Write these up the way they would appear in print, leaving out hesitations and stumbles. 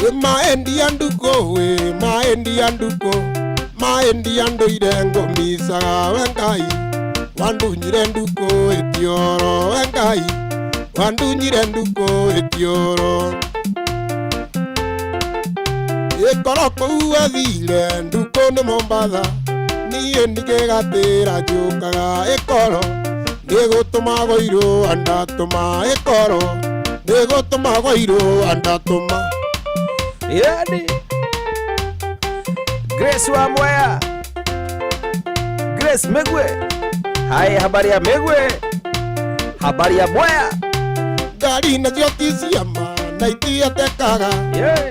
Maendia ndukũ ĩ maendia ndukũ maendia ndũire ngũmicaga we Ngai wandunyire ndukũ ĩtioro we Ngai wandunyire ndukũ ĩtioro ĩkorwo kũu athire ndukũ nĩ Mombatha niĩ ndigĩgatĩra njũkaga ĩkorwo nĩgũtũma gwairũ andatũma ĩkorwo nĩgũtũma gwairũ andatũma. Yani Grace wa Mwea, Grace Megwe. Haya, habari ya Megwe, habari ya Mwea. Ngari nacio ti ciama na itiatekaga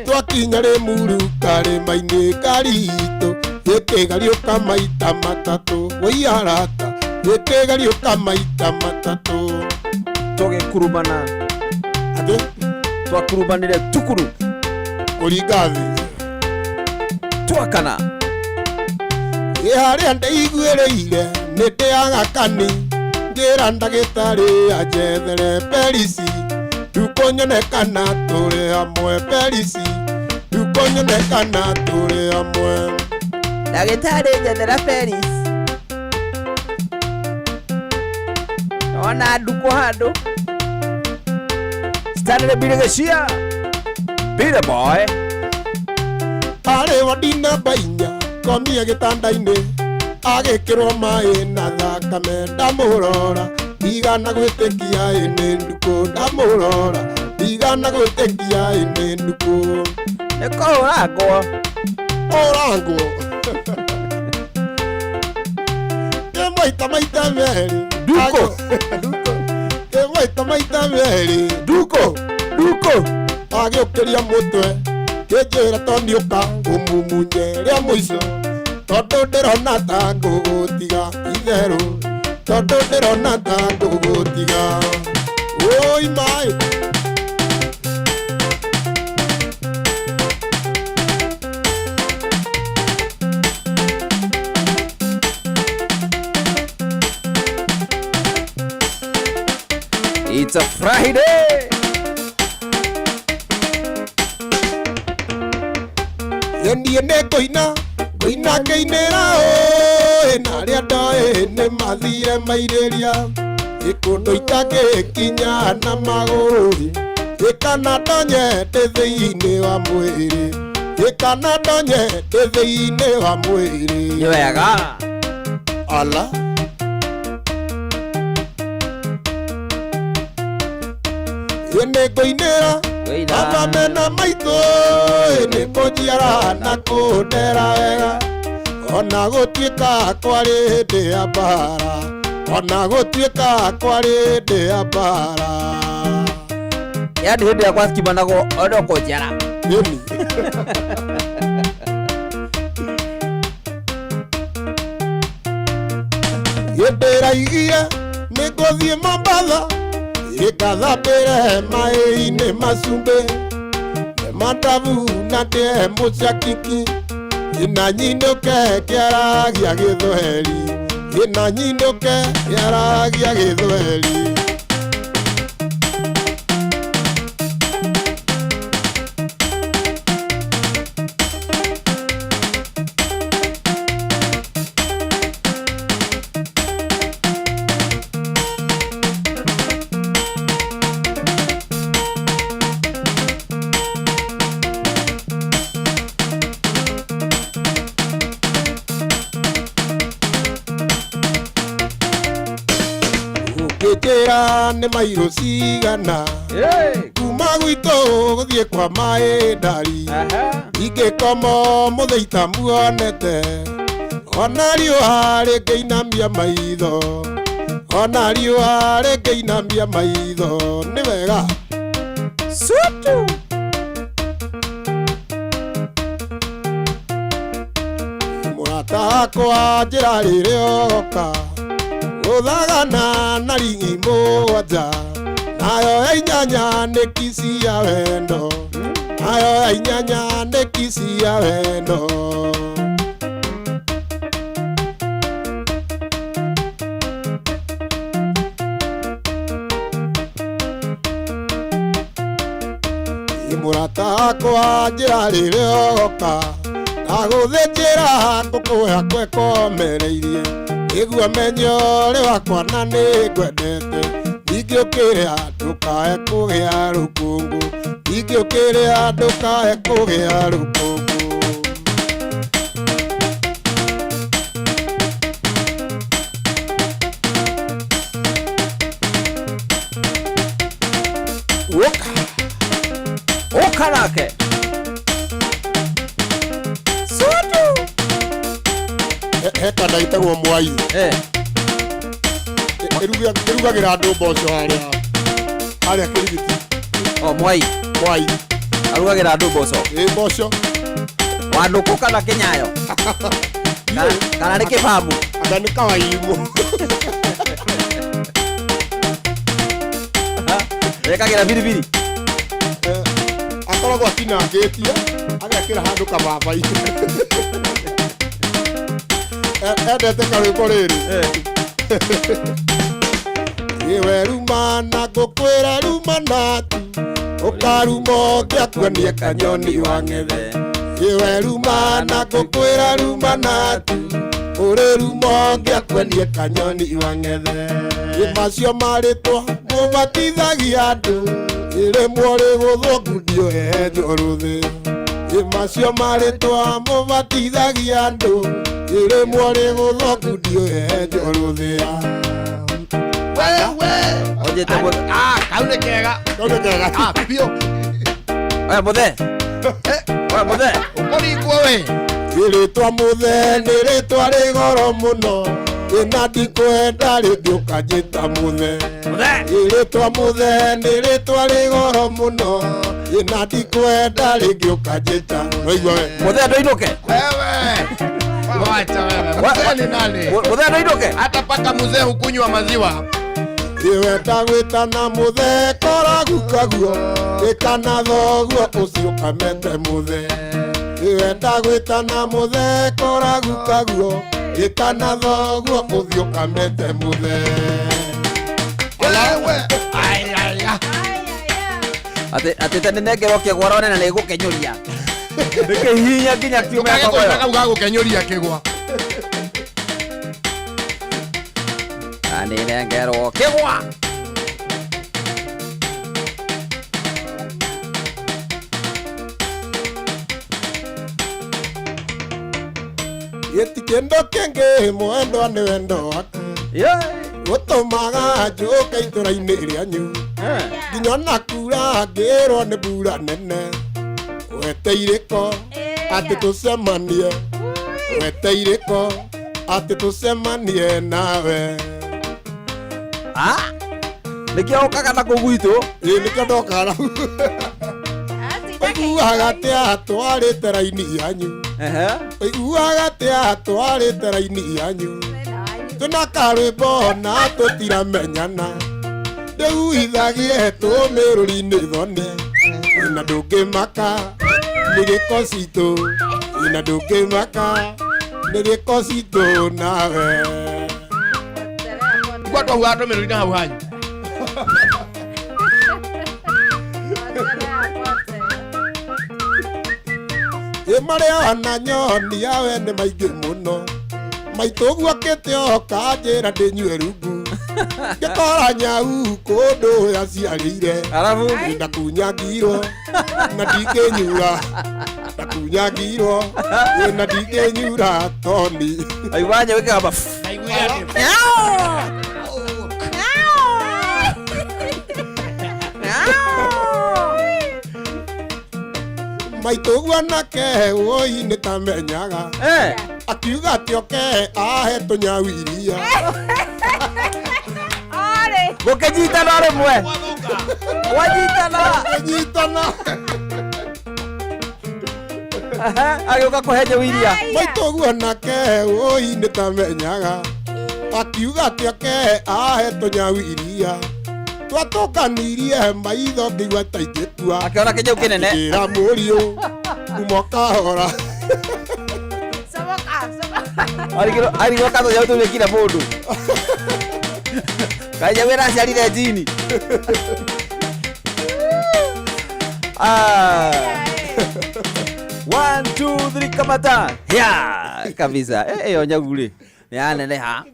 twakinya Rĩmuru karĩma-inĩ ngari itũ ĩkĩgariũka maita matatũ woi arata ĩkĩgariũka maita matatũ. Tũgĩkurumana. Atĩ? Twakurumanire tukuru. Kũringa thĩ. Twakana. Ĩ harĩa ndĩiguĩrĩire nĩ ndĩaga kani ngĩra ndagĩtarĩ anjethere perisi ndukũ nyone kana tũrĩ hamwe perisi ndukũ nyone kana tũrĩ hamwe. Ndagĩtarĩ njethera Peris. Ona ndukũ handũ. Stanley Birigeshia. Be the boy. Arĩ wodi namba inya komie gĩtanda-inĩ agĩkĩrwo maĩ na thakame ndamũrora ndigana gwĩtĩkia ĩ nĩ ndukũ ndamũrora ndigana gwĩtĩkia ĩ nĩ ndukũ. Nĩ kũhũrangwo. Kũhũrangwo. Ĩ maita maita merĩ. Ndukũ. Ndukũ. Ĩ maita maita merĩ. Ndukũ. Ndukũ. Agĩũkĩria mũtwe kĩnjĩra toniũka ũmumunye rĩa mũico tondũ ndĩrona ta ngũgũtiga itherũ tondũ ndĩrona ta ngũgũtiga. Oi maĩ. It's a Friday. Ĩ niĩ nĩ ngũina ngũina ngĩinĩra ũĩ na arĩa ndoĩ nĩ mathire mairĩria ĩ kũndũ itangĩkinya na magũrũ ĩ kana ndonye ndĩ thĩinĩ wa mwĩrĩ ĩ kana ndonye ndĩ thĩinĩ wa mwĩrĩ. Nĩ wega. Ala. Ĩ nĩ ngũinĩra baba mena maitũ ĩ nĩ kũnjiara na kũndera wega ona gũtuĩka kwarĩ hĩndĩ ya mbara ona gũtuĩka kwarĩ hĩndĩ ya mbara. Yani hĩndĩ ĩrĩa gwakimanagwo ona kũnjiara. Ĩni. Hĩndĩ ĩraigire nĩ ngũthiĩ Mombatha ĩkathambĩre maĩ-inĩ macumbĩ matabu na ndĩe mũcakiki ĩna nyinũke kĩaragia gĩthweri ĩna nyinũke kĩaragia gĩthweri. Ũngĩnjĩra nĩ mairũ cigana kuma gwitũ gũthiĩ kwa maĩ ndari ingĩkomo mũthĩita muonete ona riũa rĩngĩinamia maitho ona riũa rĩngĩinamia maitho nĩ wega. Sutu. Mũrata wakwa njĩra rĩrĩa oka gũthagana na ringi mũgwanja nayo ya inyanya nĩ kici ya wendo nayo ya inyanya nĩ kici ya wendo. Mũrata wakwa njĩra rĩrĩa ogoka ndagũthĩnjĩra ngũkũ yakwa ĩkomereirie nĩguo menye ũrĩ wakwa na nĩ ngwendete ningĩ ũkĩrĩa ndũkae kũgĩa rũkũngũ ningĩ ũkĩrĩa ndũkae kũgĩa rũkũngũ. Ũka. Ũka nake. Sutu. He kanda ĩtagwo mwai. Eh. Ĩrugagĩra andũ mboco harĩa harĩa Kĩrigiti. O mwai. Mwai. Arugagĩra andũ mboco. Ĩ mboco. Wandũkũ kana kĩnyayo? Kana nĩ kĩbabu? Anga nĩ kawairimũ. Ekagĩra biribiri. Akoragwo atinangĩtie agekĩra handũ kababa-inĩ. Endete karwĩmbo rĩrĩ. Iwe rumana ngũkwĩra rumana tu ũkaruma ũngĩakua kanyoni wa ng'ethe. Iwe rumana ngũkwĩra rumana tu ũrĩ ruma ũngĩakua kanyoni wa ng'ethe. Ĩ macio marĩtwa mũbatithagia andũ ĩrĩmwo rĩgũthwo ngundi ũhehenjwo rũthĩ. Ĩ macio marĩtwa mũbatithagia andũ ĩrĩmwo rĩgũthwo ngundi ũhehenjwo rũthĩ. Wewe. Onjete mũthe. Ah, kau nĩ kega. Kau nĩ kega. Ah, biũ. Oya mũthe. Oya mũthe. Ũkũringwo we. Rĩtwa mũthe nĩ rĩtwa rĩ goro mũno ĩna ndikwenda rĩngĩ ũkanjĩta mũthe. Mũthe. Rĩtwa mũthe nĩ rĩtwa rĩ goro mũno ĩna ndikwenda rĩngĩ ũkanjĩta. Waigua we? Mũthe ndũinũke. Wewe. Wacha wewe. Mzee ni nani? Mũthe ndũinũke. Hata paka mzee hukunywa maziwa. Ĩwenda gwĩtana mũthe koragu kaguo ĩkana thoguo ũcio ũkamete mũthe. Ĩwenda gwĩtana mũthe koragu kaguo ĩkana thoguo ũthiĩ ũkamete mũthe. Wewe. Ai ai ai. Atĩ tene nengerwo kĩgwa rone na nĩgũkenyũria. Nĩkĩhihinya nginya kiume Ndũkage yakogoyo. kũina kau ga gũkenyũria kĩgwa. Na nĩnengerwo kĩgwa. Gĩti kĩndũ kĩngĩ mwendwa nĩ wendo waku Yeah. gũtũmaga njũke itũra-inĩ rĩanyu nginya ona kura ngĩrwo nĩ mbura nene weteirĩko atĩ tũcemanie weteirĩko atĩ tũcemanie nawe. Ah? Nĩkĩo ũkaga na kũu gwitũ? Ĩ nĩkĩo ndokaga na ũiguaga atĩa twarĩte raini yanyu. Ehe. Ũiguaga atĩa twarĩte raini yanyu twĩna karwĩmbo na tũtiramenyana ndĩuithagie tũmĩrũri-inĩ thoni na ndũngĩmaka nĩ gĩko citũ na ndũngĩmaka nĩ gĩko citũ nawe. Igua twahuhaga tũmĩrũri-inĩ hau hanyu. Ĩ marĩa na nyoni yawe nĩ maingĩ mũno maitũ ũguo akĩte oka njĩra ndĩnyue rungu ngĩkora nyau kũndũ yaciarĩire Arabu? Ndakunyangirwo na ndingĩnyura ndakunyangirwo na ndingĩnyura toni. Aigua nyau ĩkĩgamba. Ndaiguire atĩ Maitũ ũguo nake woi nĩ tamenyaga Eh. akiuga atĩ oke ahe tũnyau iria. Gũkĩnyitana rĩmwe. Wanyitana. Kũnyitana. Agĩũka kũhe nyau iria. Maitũ ũguo nake woi nĩ tamenyaga akiuga atĩ oke ahe tũnyau iria twatũkanirie maitho ngĩigua ta ingĩkua. Akĩona kĩnyau kĩnene. Akĩra mũriũ kuma kahora. Arigirwo katũnyau tũu nĩ kira mũndũ. Kaĩ nyau ĩraciarire njini. Ah. One, two, three, kamata. Ya, kabisa. Eh, ĩyo nyagu rĩ nĩ yaneneha.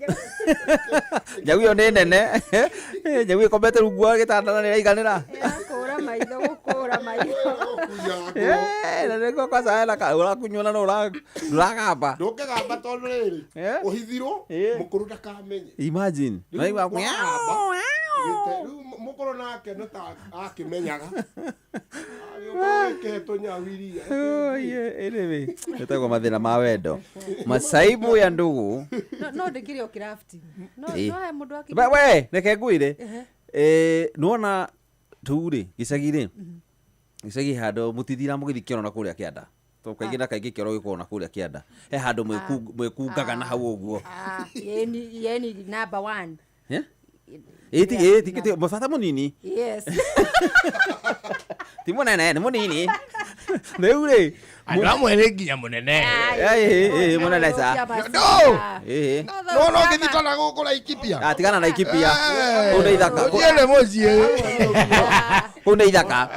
Nyagu ĩyo nĩ nene. Eh, nyagu ĩkomete rungu wa gĩtanda na nĩ ĩraiganĩra. Kũra maitho, gũkũra maitho. Eh, na nĩguo kwanza hena ka ũrakunyua na ndũragamba. Ndũngĩgamba tondũ rĩrĩ Eh? ũhithirwo Eh. mũkũrũ ndakamenye. Imagine. Rĩu Naigua wagamba, rĩu mũkũrũ nake nĩ ta akĩmenyaga agĩũka gĩkĩhe tũnyau iria. Oh, yeah, anyway, ĩtagwo mathĩna ma wendo, masaibu ya ndugu. No ndĩkĩrĩ o crafting. No Ĩ. no he mũndũ akĩ We reke ngwĩre, nĩwona tũu rĩ gĩcagi rĩ, gĩcagi handũ mũtithira mũgĩthiĩ kĩoro na kũrĩa kĩanda, tondũ kaingĩ na kaingĩ kĩoro gĩkoragwo na kũrĩa kĩanda, he handũ mwĩkungaga na hau ũguo. Ah, yeni yeni number one. Eh? Ĩ, ti bata mũnini. Yes. Ti mũnene, nĩ mũnini rĩu rĩ. Andũ amwe nĩ nginya mũnene. Ĩ, mũnene ca. No! Ĩ. No no ngĩthitana gũkũ Laikipia. Ah, tigana na Laikipia, kũu nĩ ithaka. Ũthiĩ mũciĩ. Kũu nĩ ithaka.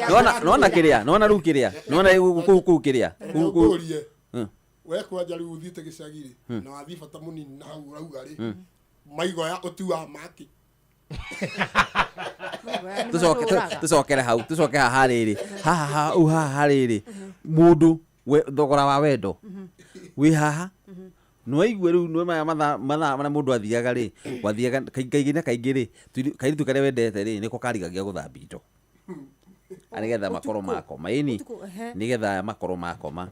Nĩwona, nĩwona kĩrĩa, nĩwona rĩu kĩrĩa, nĩwona rĩu kũu kĩrĩa kũu kũu. Ngũrie, we kwanja rĩu ũthiĩte gĩcagi rĩ na wathiĩ bata mũnini na hau ũrauga rĩ maigoya ũtuaga maki. Tũcoke tũcokere hau, tũcoke haha rĩrĩ, haha haha u haha rĩrĩ, mũndũ thogora wa wendo wĩ haha nĩwaigua rĩu nĩ maya mathaa mathaa marĩa mũndũ athiaga rĩ, wathiaga kaingĩ na kaingĩ rĩ, kairĩtu karĩa wendete rĩ nĩko karigagia gũthambia indo nĩgetha makorwo makoma ĩni. Ũtukũ, ehe. Nĩgetha makorwo makoma.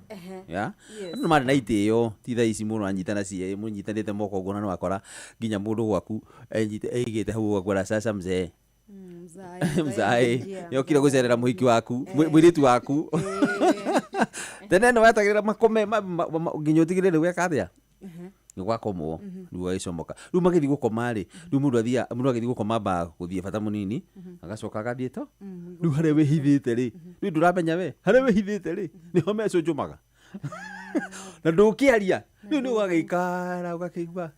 Ya. Yes. Andũ marĩ na itĩo, ti thaa ici mũndũ anyitana cie mũnyitanĩte moko ũguo na nĩwakora nginya mũndũ gwaku eigĩte hau ũgakwĩra sasa mzee. Mzai. Mzae yokire gũcerera mũhiki waku, mũirĩtu waku. Tene nĩ wetagĩrĩra makome nginya ũtigĩrĩre rĩu eka atĩa nĩ gwakomwo, rĩu agĩcomoka, rĩu magĩthiĩ gũkoma rĩ, rĩu mũndũ athiaga, mũndũ agĩthiĩ gũkoma ambaga gũthiĩ bata mũnini, agacoka agathiĩ to rĩu harĩa wĩhithĩte rĩ, rĩu ndũramenya we harĩa wĩhithĩte rĩ nĩho mecũnjũmaga na ndũkĩaria, rĩu nĩ ũgagĩikara ũgakĩigua.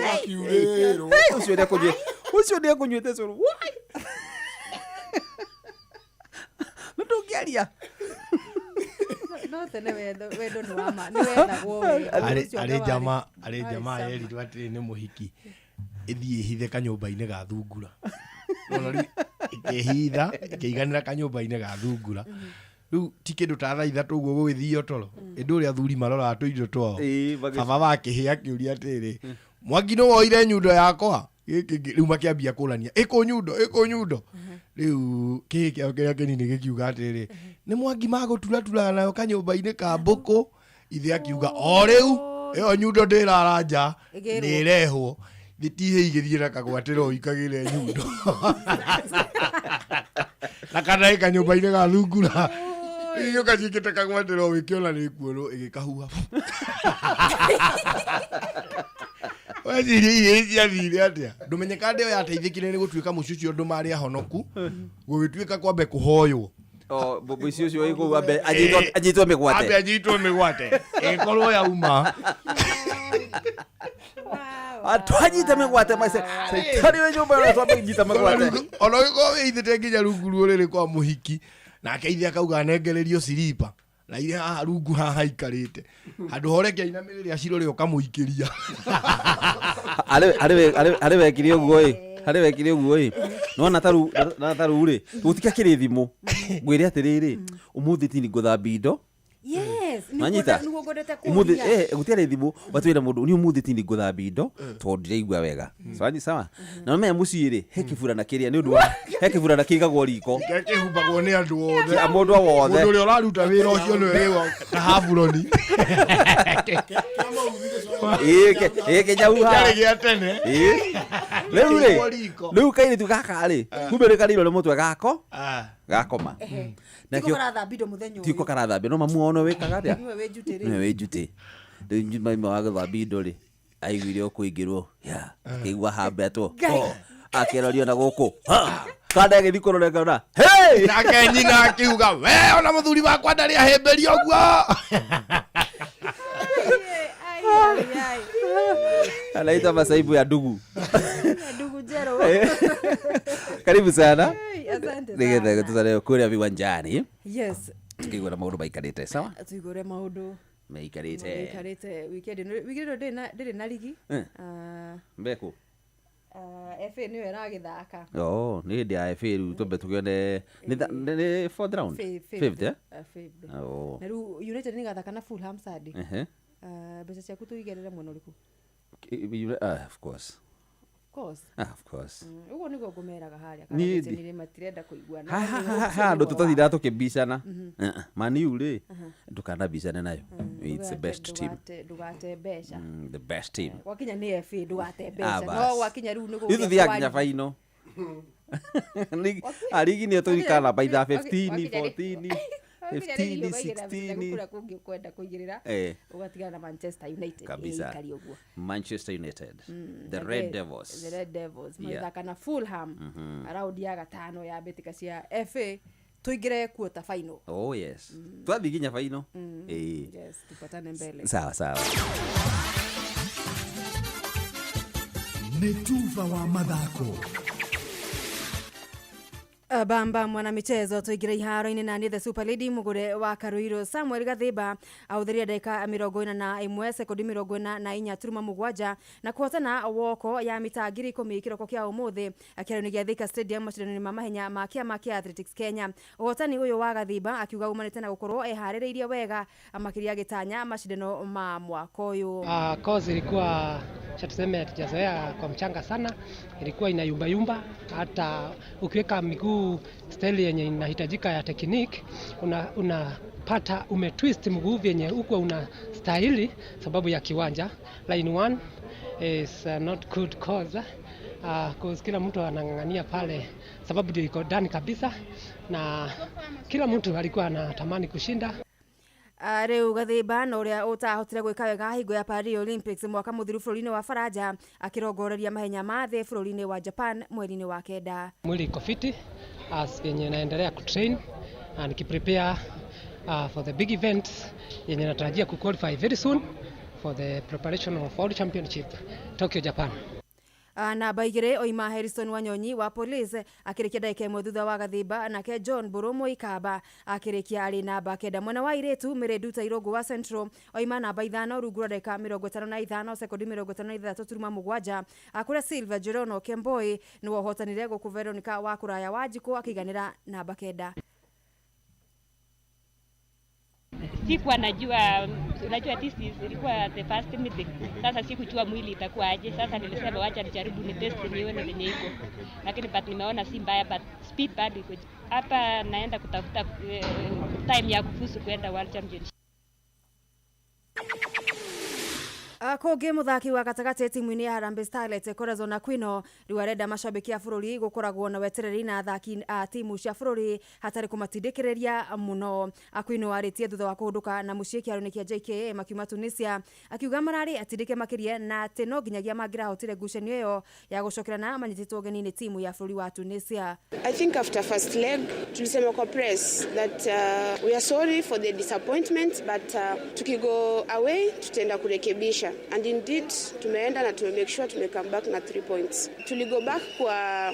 Wakiurĩrwo. Hey, ũcio nĩ akũnyuĩte, ũcio nĩ akũnyuĩte cũrũ. Wai! Na ndũngĩaria. No tene wendo wendo nĩ wama nĩ wethagwo wega. Arĩ Ũcio arĩ warĩ- jama arĩ warĩ jama sama. yerirwo atĩrĩ nĩ mũhiki ĩthiĩ ĩhithe kanyũmba-inĩ ga thungura. Nĩwona rĩu ĩkĩhitha ĩkĩiganĩra kanyũmba-inĩ ga thungura, rĩu ti kĩndũ ta thaa 3 ũguo gũgĩthio toro, ĩndĩ ũrĩa athuri maroraga tũindo twao. Ĩĩ, Baba wakĩhĩa akĩũria atĩrĩ, mwangi nĩ woire nyundo yakwa gĩkĩ rĩu makĩambia kũrania ĩkũ nyundo ĩkũ nyundo, rĩu kĩhĩ kĩao kĩrĩa kĩnini gĩkiuga atĩrĩ, nĩ mwangi magũturaturaga nayo kanyũmba-inĩ ka mbũkũ. Ithe akiuga o rĩu ĩyo nyundo ndĩrara nja. Ĩgĩrwo. Nĩ ĩrehwo thĩ igĩthiĩ na kagwatĩro ikagĩre nyundo na kana ĩ kanyũmba-inĩ ga thungura igĩũka ciĩkĩte kagwatĩro ĩkĩona nĩ kuonwo ĩgĩkahuha. Weciria irio ciathire atĩa? Ndũmenye kanda ĩyo yateithĩkire nĩ gũtuĩka mũciĩ ũcio andũ marĩ ahonoku, gũgĩtuĩka kwambe kũhoywo. O mũici ũcio wĩ kũu ambe anyitwo mĩgwate. Ambe anyitwo mĩgwate ĩkorwo yauma. Twanyite mĩgwate mace caitani wĩ nyũmba ĩno, twambe nyita mĩgwate. Ona ũgĩkorwo wĩithĩte nginya rungu rũrĩrĩ kwa mũhiki, nake ithe akauga anengererio siripa na irĩ haha rungu haha aikarĩte handũ horeke ainamĩrĩre acirore ũkamũikĩria. Harĩ wekire ũguo ĩ, harĩ wekire ũguo ĩ, nona taru na taru rĩ gũtikakĩrĩ thimũ ngwĩre atĩrĩrĩ, ũmũthĩ tini ngũthambia indo. Yes, Nanyita? nĩguo ngwendete Ũmũthĩ kũũria. Gũtiarĩ thimũ watwĩra mũndũ ni ũmũthĩ tini ngũthambia indo tondũ ndiraigua wega. Sawa sawa, na menya mũciĩ rĩ he kĩburana kĩrĩa nĩ ũndũ wa he kĩburana kĩigagwo riko. Kĩhumbagwo nĩ andũ othe. Kĩa mũndũ o wothe. Mũndũ ũrĩa ũraruta wĩra ũcio nĩwe wĩ ta haburoni. Ĩ, kĩnyauha. Kĩarĩ gĩa tene. Ĩ. Rĩu rĩ Kĩigwo riko. Rĩu kairĩtu gaka rĩ kumbe nĩ karĩirwo nĩ mũtwe gako Ah. gakoma. Tiko karathambia indo mũthenya ũyũ. Tiko karathambia, no mamu wao nĩwe wĩkaga atĩa? Nĩwe wĩ njutĩ rĩu. Nĩwe wĩ njutĩ rĩu. Maima wa gũthambia indo rĩ aiguire o kũingĩrwo ya akĩigua hambetwo. Ngai. Akĩrorio na gũkũ. Ha! Kanda agĩthiĩ kũrora akona hey! Nake nyina akiuga we ona mũthuri wakwa ndarĩ ahĩmbĩrio ũguo. Ai, ai, ai. Anaitwa masaibu ya ndugu. Ndugu Jero. Karibu sana. Ai, asante. Asante Nĩgetha sana. tũtare kũrĩa viwanjani. Yes. Tukĩigua na maũndũ maikarĩte sawa. Tuigure maũndũ Maikarĩte. maikarĩte weekend ĩno. Weekend ĩno ndĩrĩ na ligi. Eh. Ah, Mbeku. ah, FA nĩyo ĩragĩthaka. Oh, nĩ hĩndĩ ya FA rĩu twambe tũkĩone nĩ fourth round. Fifth, eh? Ah, fifth. Oh. Na rĩu United nĩgathaka na Fulham Sunday. Ehe. Ah, mbeca ciaku tũigĩrĩre mwena ũrĩkũ? Ah, of course. Of course. Ah, of course. Ũguo nĩguo ngũmeraga harĩa Niĩ kana matirenda kũigua. Ha, ha, ha, ha, handå tå tũkĩmbicana maniu rĩ ndũkanambicane nayo. It's the best team. Ndũgate mbeca. The best team. Gwakinya nĩ FA ndũgate Ah, mbeca. bas. No gwakinya rĩu nĩ Ithuĩ tũthiaga nginya baino. Rigi nĩyo tũikana baitha 15 14 15 16. Kũrĩa kũngĩ ũkwenda kũigĩrĩra Eh. ũgatigana na Manchester United Kabisa. ĩikari ũguo. Manchester United, the Na Red Devils. The Red Devils Yeah. magĩthaka na Fulham raundi ya gatano ya mbĩtĩka cia FA tũingĩre quarter final. Oh yes, twathiĩ nginya baino. Ĩĩ. Yes, tupatane mbele. Sawa sawa. Nĩ tuba wa mathako. Bamba mwana michezo tuingire iharo-inĩ na nĩ the super lady mũgũre wa Karuiru Samuel Gathimba ahũthĩrire ndagĩka 41 sekondi 44 turuma 7 na kũhotana woko ya mita 10,000 kĩroko kĩa ũmũthĩ kĩharo-inĩ gĩa Thika Stadium macindano-inĩ ma mahenya ma kĩama kĩa Athletics Kenya. Ũhotani ũyũ wa Gathimba akiuga umanĩte na gũkorwo eharĩrĩirie wega makĩria agĩtanya macindano ma mwaka ũyũ. Kozi ilikuwa cha tuseme hatujazoea kwa mchanga sana, ilikuwa inayumbayumba. Hata ukiweka miguu staili yenye inahitajika ya technique, unapata umetwist mguu vyenye huko una stahili sababu ya kiwanja. Line 1 is not good cause kila mtu anang'ang'ania pale sababu ndio iko ndani kabisa, na kila mtu alikuwa anatamani kushinda. Rĩu Gathimba na ũrĩa ũtahotire gwĩka wega hingo ya Paris Olympics mwaka mũthiru bũrũri-inĩ wa Faranja akĩrongoreria mahenya ma thĩ bũrũri-inĩ wa Japan mweri-inĩ wa kenda. Mwili iko fiti as yenye naendelea kutrain na nikiprepare for the big event yenye natarajia kuqualify very soon for the preparation of World Championship Tokyo, Japan. Namba 2 oima Harrison Wanyonyi wa Police akĩrĩkia ndagĩka 1 thutha wa Gathimba, nake John Mburu Mũikamba akĩrĩkia arĩ namba 9. Mwena wa airĩtu Mary Nduta Irũngũ wa Central oima namba 5 rungu rwa ndagĩka 55 sekondi 56 turuma 7, kũrĩa Silva Jerono Kemboi nĩwe ũhotanire gũkũ Veronica wa Kũraya Wanjikũ akĩiganĩra namba 9. Sikuwa najua, unajua this is ilikuwa the first meeting. Sasa sikujua mwili itakuwa aje. Sasa nilisema wacha nijaribu ni test nione venye iko. Lakini but nimeona si mbaya, but speed bado iko. Hapa naenda kutafuta time ya kufuzu kwenda World Championship. Kũngĩ mũthaki wa gatagatĩ timu-inĩ ya Harambee Starlets Corazon Aquino rĩu arenda mashabiki a bũrũri gũkoragwo na wetereri na athaki a timu cia bũrũri hatarĩ kũmatindĩkĩrĩria mũno. Aquino arĩtie thutha wa kũhũndũka na mũciĩ kĩharo-inĩ kĩa JKA makiuma Tunisia, akiuga mararĩ atindĩke makĩria na atĩ no nginyagia mangĩrahotire ngucanio ĩyo ya gũcokerana manyitĩtwo ũgeni nĩ timu ya bũrũri wa Tunisia. I think after first leg tulisema kwa press that we are sorry for the disappointment but tukigo away tutaenda kurekebisha, and indeed tumeenda na tume make sure tume come back na 3 points. Tuligo back kwa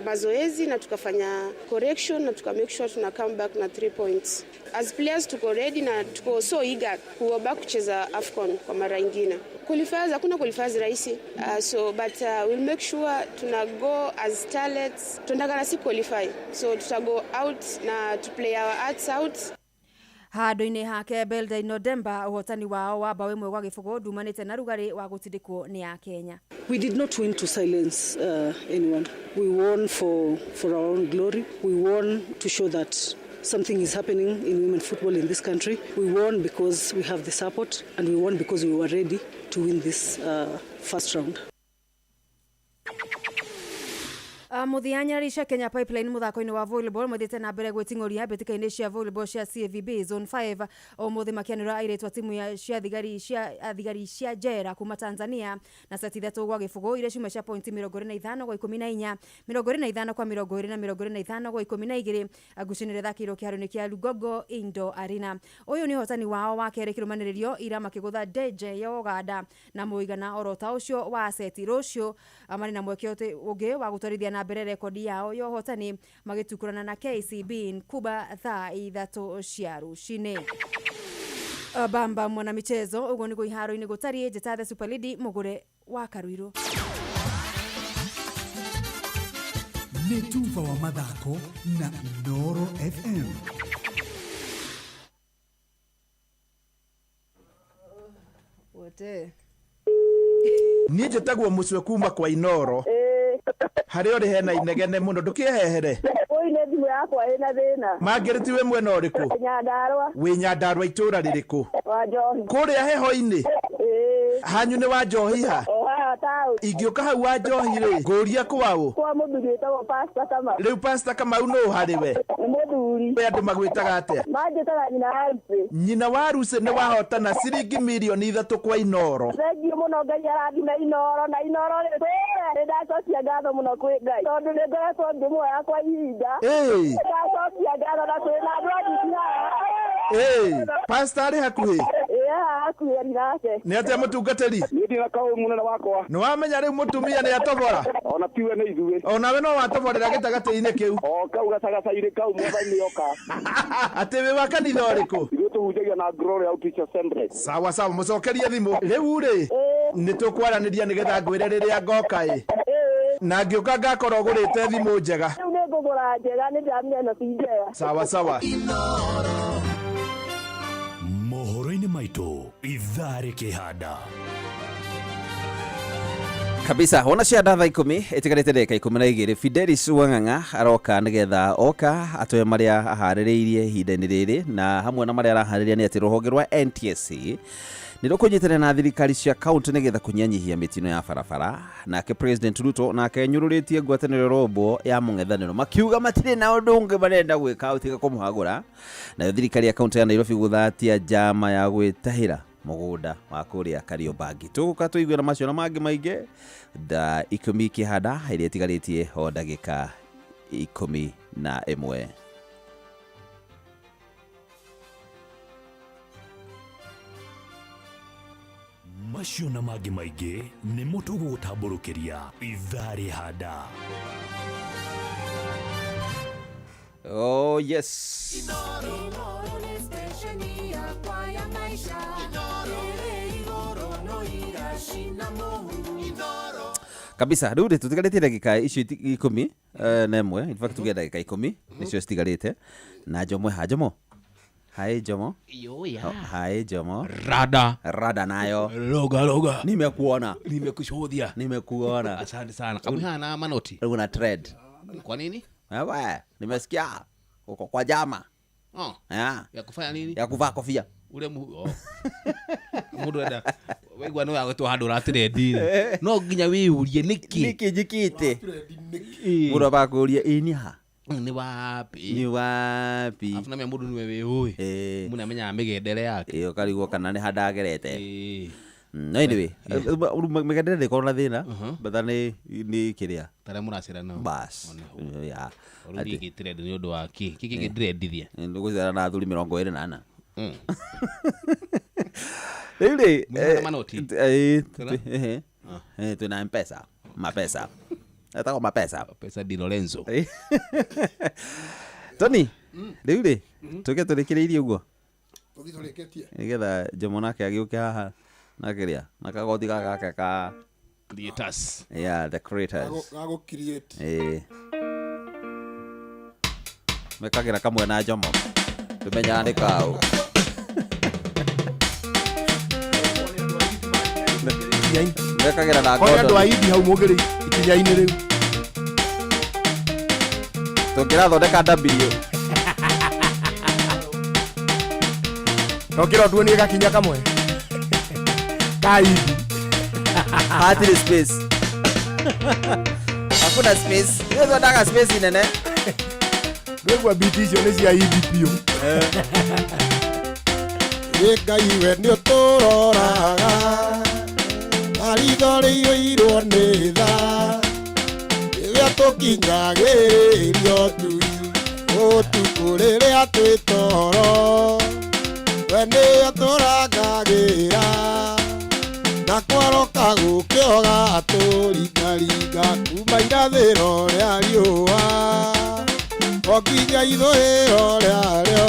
mazoezi na tukafanya correction na tuka make sure tuna come back na 3 points. As players tuko ready na tuko so eager kugo back kucheza AFCON kwa mara nyingine. Qualifiers, hakuna qualifiers rahisi. So but we'll make sure tuna go as starlets, tunataka na si qualify. So tuta go out na to play our hearts out. Handũ-inĩ hake Beldaino Demba ũhotani wao wa mbaũ 1-0 ndumanĩte na rugarĩ wa gũtindĩkwo nĩ Akenya. We did not win to silence anyone. We won for our own glory. We won to show that something is happening in women football in this country. We won because we have the support, and we won because we were ready to win this first round. Mũthia nyarari cia Kenya Pipeline mũthako-inĩ wa volleyball mathiĩte na mbere gwĩting'ũria mbĩtĩka-inĩ cia volleyball cia CAVB Zone 5 ũmũthĩ makĩanĩrĩra airĩtu a timu ya cia thigari cia njera kuma Tanzania na seti 3-0 iria ciuma cia pointi 25 kwa 14, 25 kwa 20 na 25 kwa 12. Ngucanio ĩrĩa ĩthakĩirwo kĩharo-inĩ kĩa Lugogo Indoor Arena. Ũyũ nĩ ũhotani wao wa kerĩ kĩrũmanĩrĩrio ira makĩgũtha Deje ya Uganda na mũigana oro ta ũcio wa seti. Rũciũ marĩ na mweke ũngĩ wa gũtwarithia na mbere rekodi yao ya ũhotani magĩtukũrana na KCB Nkuba thaa 3 cia rũcinĩ. Bamba mwana michezo ũguo nĩguo iharo-inĩ gũtariĩ. Njĩta the Super Lady mũgũre wa Karuirũ. Nĩ tuba wa mathako na Inooro FM. Wote. Niĩ njĩtagwo mũcwe kuma kwa Inoro. Harĩa ũrĩ hena inegene mũno, ndũkĩehehere. Oi, nĩ thimũ yakwa ĩna thĩna. Mangĩrĩti, wĩ mwena ũrĩkũ? Nyandarũa. Wĩ Nyandarũa itũũra rĩrĩkũ? Wa Njohi. Kũrĩa heho-inĩ? Ĩĩ. Hanyu nĩ wa Njohi ha? O haha taũni. Ingĩũka hau wa Njohi rĩ, ngũria kwaũ? Kwa mũthuri wĩtagwo Pastor Kamau. Rĩu Pastor Kamau nũ harĩ we? Nĩ mũthuri. We andũ magwĩtaga atĩa? Manjĩtaga nyina wa Lucy. Nyina wa Lucy, nĩ wahotana ciringi mirioni 3 kwa Inoro. Thengiũ mũno, Ngai arathime Inoro na Inoro rĩ. Nĩ ndacokia ngatho mũno kwĩ Ngai tondũ nĩ ngoretwo ngĩmuoya kwa ihinda. Ndacokia ngatho na kwĩ na andũ anjiki haha. Pastor arĩ hakuhĩ? Ĩĩ, haha hakuhĩ ari nake. Nĩ atĩa, mũtungatĩri? Niĩ ndĩ na kaũ mũnene wakwa. Nĩ wamenya rĩu mũtumia nĩ atobora? Ona tiwe, nĩ ithuĩ. Onawe no watoborera gĩtagatĩ-inĩ kĩu? O kau gacagaca-inĩ kau mwathani oka. Atĩ wĩ wa kanitha ũrĩkũ? Ithuĩ tũhunjagia na Glory Outreach Assembly. Sawa sawa, mũcokerie thimũ rĩu rĩ, nĩ tũkwaranĩria nĩgetha ngwĩre rĩrĩa ngoka ĩ, na ngĩũka ngakorwo ngũrĩte thimũ njega. Rĩu nĩ ngũgũra njega, nĩ ndĩramenya ĩno ti njega. Sawa sawa. Mohoro-inĩ maitũ ithaa rĩkĩhanda. Kabisa, wona cia thaa 10 ĩtigarĩte ndagĩka 12, Fidelis Wang'ang'a aroka nĩgetha oka atoe marĩa aharĩrĩirie ihinda-inĩ rĩrĩ, na hamwe na marĩa araharĩria nĩ atĩ rũhonge rwa NTSA nĩ rũkũnyitanĩra na thirikari cia kaunti nĩgetha kũnyihanyihia mĩtino ya barabara. Nake President Ruto nake nyũrũrĩtie ngwatanĩro rombo ya mũng'ethanĩro, makiuga matirĩ na ũndũ ũngĩ marenda gwĩka ũtiga kũmũhagũra. Nayo thirikari ya kaunti ya Nairobi gũthatia njama ya gwĩtahĩra mũgũnda wa kũrĩa Kariobangi. Tũgũka tũigue na macio na mangĩ maingĩ thaa 10 ikĩhanda, ĩrĩa ĩtigarĩtie o ndagĩka 11. Macio na mangĩ maingĩ nĩmo tũgũgũtambũrũkĩria ithaa rĩhanda. Oh yes. Inooro nĩ stesheni yakwa ya maisha ĩrĩ igũrũ no iracina mũhu. Kabisa, rĩu rĩ tũtigarĩtie ndagĩka icio 11, in fact tuge ndagĩka 10 nĩcio citigarĩte, na Njomo ha Njomo, hi Njomo. Yoya. Oh, hi Njomo. Rada. Rada nayo. Roga roga. Nimekuona. Nimekushuhudia. Nimekuona. Asante sana. Kama na manoti. Rĩu una trend. Kwa nini? Wewe, nimesikia uko kwa jama. Oh. Yeah. Ya kufanya nini? Ya kuvaa kofia. Ule mu oh. Mundu enda waigua no yagwetwo handũ ũratrendi no nginya wĩyũrie nĩkĩ. Nĩkĩ njĩkĩte? Mũndũ abakũria ĩ nĩ ha? Nĩ wapi? Ni wapi? Alafu namenya mũndũ nĩwe wĩũĩ. Mũndũ nĩamenyaga mĩgendere yake. Ĩ, ũkarigwo kana nĩ handagerete. No anyway, mĩgendere ndĩkorwo na thĩna, but nĩ kĩrĩa. Tarĩa mũracera nao. Bas. Yeah. Rĩu niĩ ngĩtrend nĩ ũndũ wa kĩ? Kĩ kĩngĩndrendithia? Nĩ gũcera na athuri 24. Rĩu rĩ, Mwĩna manoti? Twĩna Mpesa, mapesa. Etagwo mapesa. Pesa Di Lorenzo. Tony, rĩu rĩ, tũke tũrĩkĩrĩirie ũguo. Tũthiĩ tũrĩkĩtie. Nĩgetha Njomo nake agĩũke haha na kĩrĩa na kagoti gaka gake ka Creators. Yeah, the creators. Gagũ create. Mekagĩra kamwe na Njomo. Tũmenyaga nĩ kaũ. Mekagĩra na Korwo andũ a Gordon. Idi hau mũngĩrĩ ikinya-inĩ rĩu. Tũngĩrathondeka W. No kĩro tuonie gakinya kamwe ka Idi. Hatirĩ space. Hakuna space. Ithuĩ twendaga space nene. Ndwĩgua biti icio nĩ cia Idi biũ. Ĩ Ngai we nĩ ũtũroraga na ritho rĩiyũirwo nĩ tha, rĩrĩa tũkinyagĩrĩrio tui ũtukũ rĩrĩa twĩ toro, we nĩwe tũrangagĩra na kwaroka gũkĩoga tũringaringa kuma irathĩro rĩa O nginya ithũĩro rĩarĩo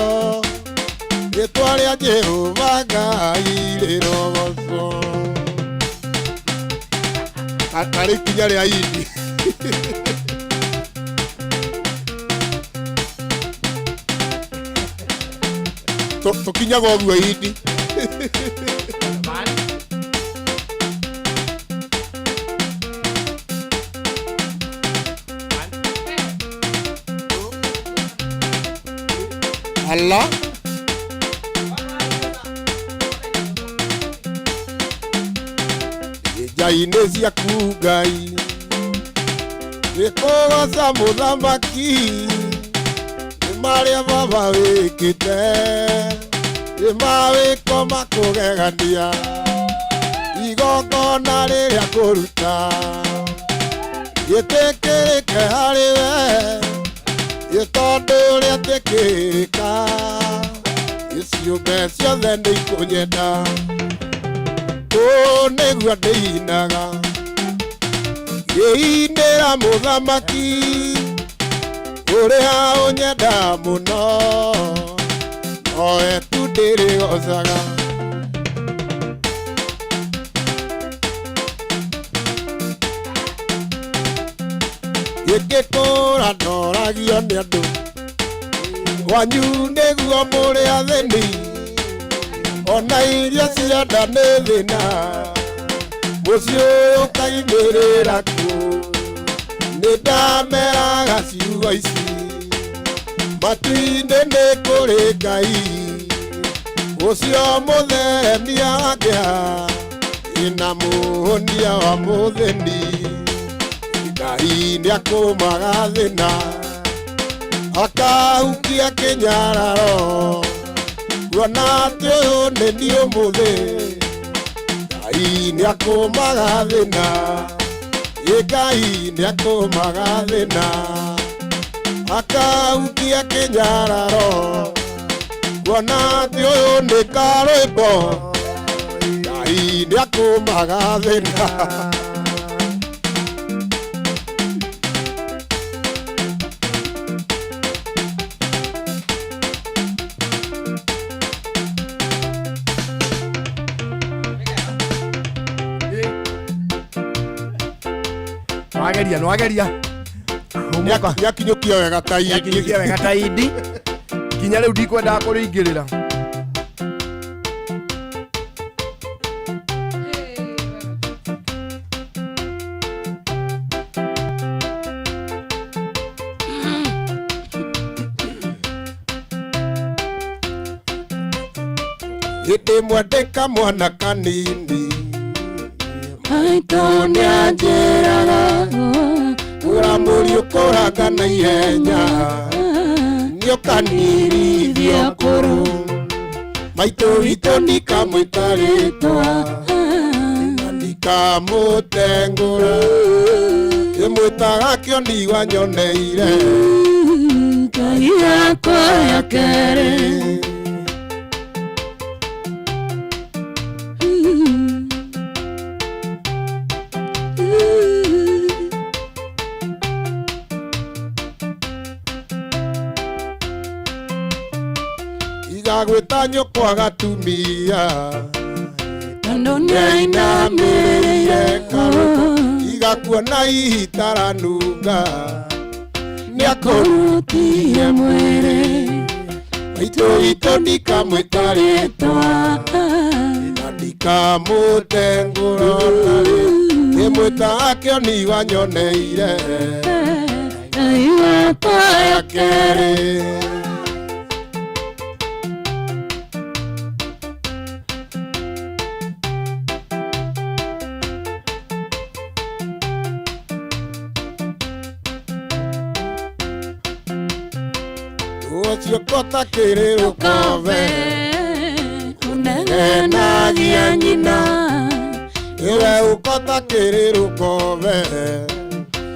rĩtwa rĩa Jehova Ngai rĩrogocwo. Tarĩ ikinya rĩa indi. Tũkinyaga ũguo indi. Allah. Ngai-inĩ ciaku Ngai nĩkũgoca mũthamaki nĩ marĩa baba wĩkĩte nĩ mawĩko makũgegania igongona rĩrĩa kũruta gĩtĩkĩrĩke harĩ we nĩ tondũ rĩetĩkĩrĩka ciũmbe ciothe nĩ ikũnyenda ũũ nĩguo ndĩinaga ngĩinĩra mũthamaki ũrĩa ũnyenda mũno nowe tu ndĩrĩgocaga. Gĩkĩkũra ndoragio nĩ andũ wanyu nĩguo mũrĩ athĩni ona irio cienda nĩ thĩna mũciĩ ũyũ ũkaimĩrĩra kuo nĩ ndameraga ciugo ici matu-inĩ nĩ kũrĩ Ngai ũcio mũtheremia wa kĩeha ĩna mũhonia wa mũthĩni Ngai nĩakũmaga thĩna akahukia kĩnyararo kuona atĩ ũyũ nĩ niĩ ũmũthĩ Ngai nĩakũmaga thĩna ĩ Ngai nĩakũmaga thĩna akahukia kĩnyararo kuona atĩ ũyũ nĩ karwĩmbo Ngai nĩakũmaga thĩna. Nĩwageria nĩwageria Nĩakinyũkia wega ta indi. Nĩakinyũkia wega ta indi nginya rĩu ndikwendaga kũrĩingĩrĩra. Hĩndĩ ĩmwe ndĩ kamwana kanini Maitũ nĩanjĩraga kũra mũriũ kũraga na ihenya nĩũkanirithia kũrũ maitũ witũ ndikamwĩta rĩtwa na ndikamũtengũra ĩmwĩtaga kĩoni wanyoneire Ngai yakwa ya kerĩ. Igagwĩta nyũkwa gatumia Tondũ nĩainamĩrĩire karũtũ igakuona ihitaranunga nĩakũrutire mwĩrĩ maitũ witũ ndikamwĩta rĩtwa na ndikamũtengũra narĩ ĩmwĩtaga kĩoni wanyoneire Ngai wakwa ya kerĩ. Ũcio kota kĩrĩ rũkobe ũnegenagia nyina ĩwe ũkota kĩrĩ rũkobe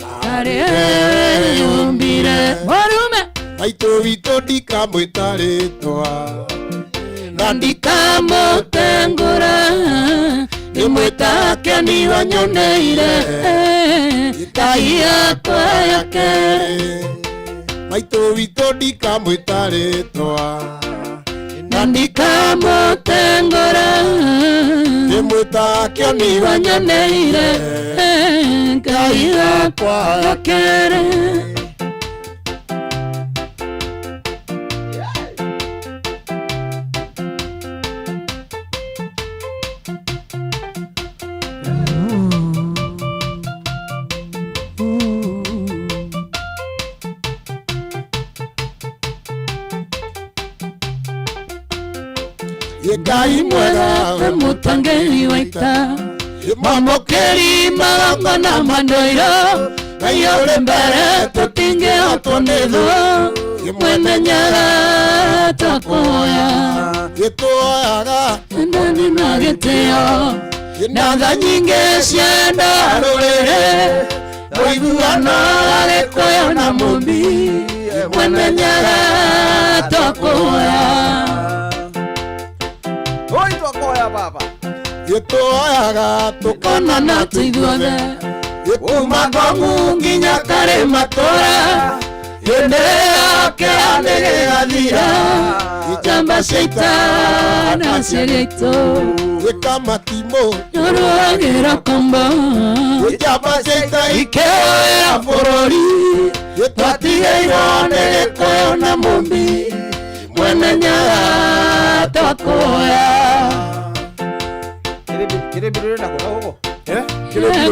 tarĩ weyũmbire mũrume maitũ witũ ndikamwĩta rĩtwa na ndikamũtengũra ndĩmwĩtaga kĩoni wanyoneire Ngai yakwa ya kerĩ. Maitũ witũ ndikamwĩta rĩtwa na ndikamũtengũra ndĩmwĩta kĩoni wanyoneire Ngai wakwa gakere Ngai mwega we mũtangeri wa ita mwamũkĩri magongona ma ndũirũ Ngai ũrĩ mbere tũtingĩhotwo nĩ thũ mwene nyaga twakuoya gĩtwoyaga ndani na gĩtĩo na tha nyingĩ cienda rũrĩrĩ ũiguano wa Gĩkũyũ na Mũmbi mwene nyaga twakuoya Oi twakoya baba gĩtwoyaga tũkonana tũithuothe gĩkuma Ngong'u nginya Karĩma tũra hĩndĩ yakĩra nĩ gĩgathira njamba cia ita na ciaria itũ gĩkamatimũ nĩũrũagĩra kombo njamba cia ita ikĩoya bũrũri twatigĩirwo nĩ Gĩkũyũ na Mũmbi mwene nyaga twakuoya Kĩrĩmbirũ nako na gũkũ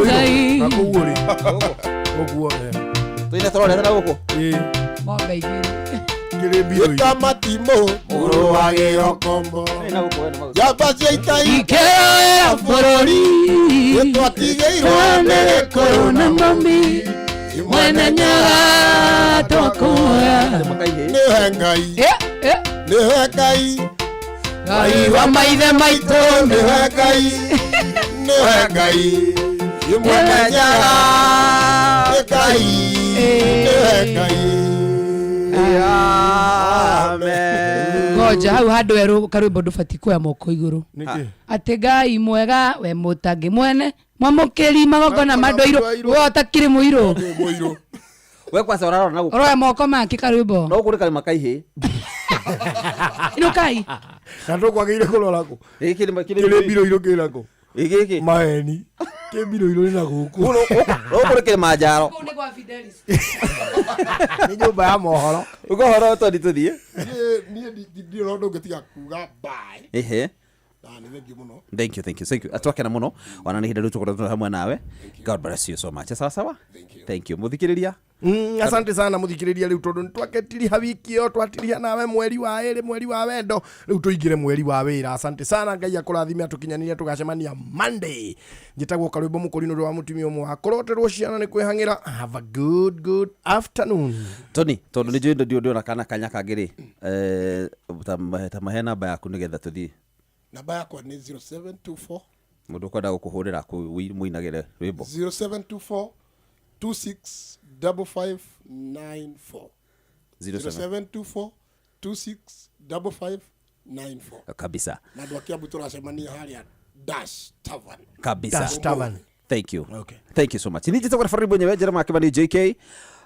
Ngai. Nakuo rĩ ũguo Tũine tũrorete na gũkũ Ng'ombe igĩrĩ. Kĩrĩmbirũ gĩkamatimũ mũrũagĩra kombo njamba cia ita ikĩoya bũrũri gĩtwatigĩirwo nĩ Gĩkũyũ na Mũmbi mwene nyaga twakuoya nĩwe Ngai nĩwe Ngai Ngai wa maithe maitũ nĩwe Ngai nĩwe Ngai mwene nyaga nĩ Ngai nĩwe Ngai Ngoja hau handũ werũ karwĩmbo ndũbatiĩ kuoya moko igũrũ Nĩkĩ? atĩ Ngai mwega we mũtangi mwene mwamũkĩri magongona ma ndũirũ we ũtakĩrĩ mũirũ We kwanza ũrarora na gũkũ ũroya moko make karwĩmbo no gũkũ nĩ karĩma kaihĩ inũkai na ndũkwagĩrĩire kũrora kũ kĩrĩmbirũ irũ kĩna kũ gĩkĩ maheni kĩmbirũ irũ nĩ na gũkũ gũkũ nĩ Kĩrĩmanjaro nĩ nyũmba ya mohoro ugo horo tondĩ tũthiĩ niĩ ndirĩ na ũndũ ũngĩ tiga kuga bye ehe na nĩ thengiũ mũno thank you thank you thank you atwakena muno ona nä ihinda rä u tåkoretwo hamwe nawe god bless you so much sawa sawa thank you muthikĩrĩria Asante sana muthikiriria riu tondu nitwaketiriha wiki iyo twatiriha nawe mweri wa iri mweri wa wendo riu tuingire mweri wa wira asante sana ngai akurathime atukinyanirie tugacemania Monday njitagwo karwimbo mukuri nundu wa mutumia umwe wa kuroterwo ciana ni kwihangira have a good good afternoon Tony tondu nä njå ndä ona kana kanya kangä rä ta mahe namba yaku nä getha tå thiä namba yakwa nĩ 0724 må ndå ũkwenda gå kå hå rä ra må inagä re rwä mbo 0724 265594 07 0724 265594 kabisa na andå a Kiambu tũracemania harĩa Dash Tavern kabisa Dash Tavern. thank you Okay. thank you so much nä njä tagwo farimbo nyewe njera makĩma nĩ jk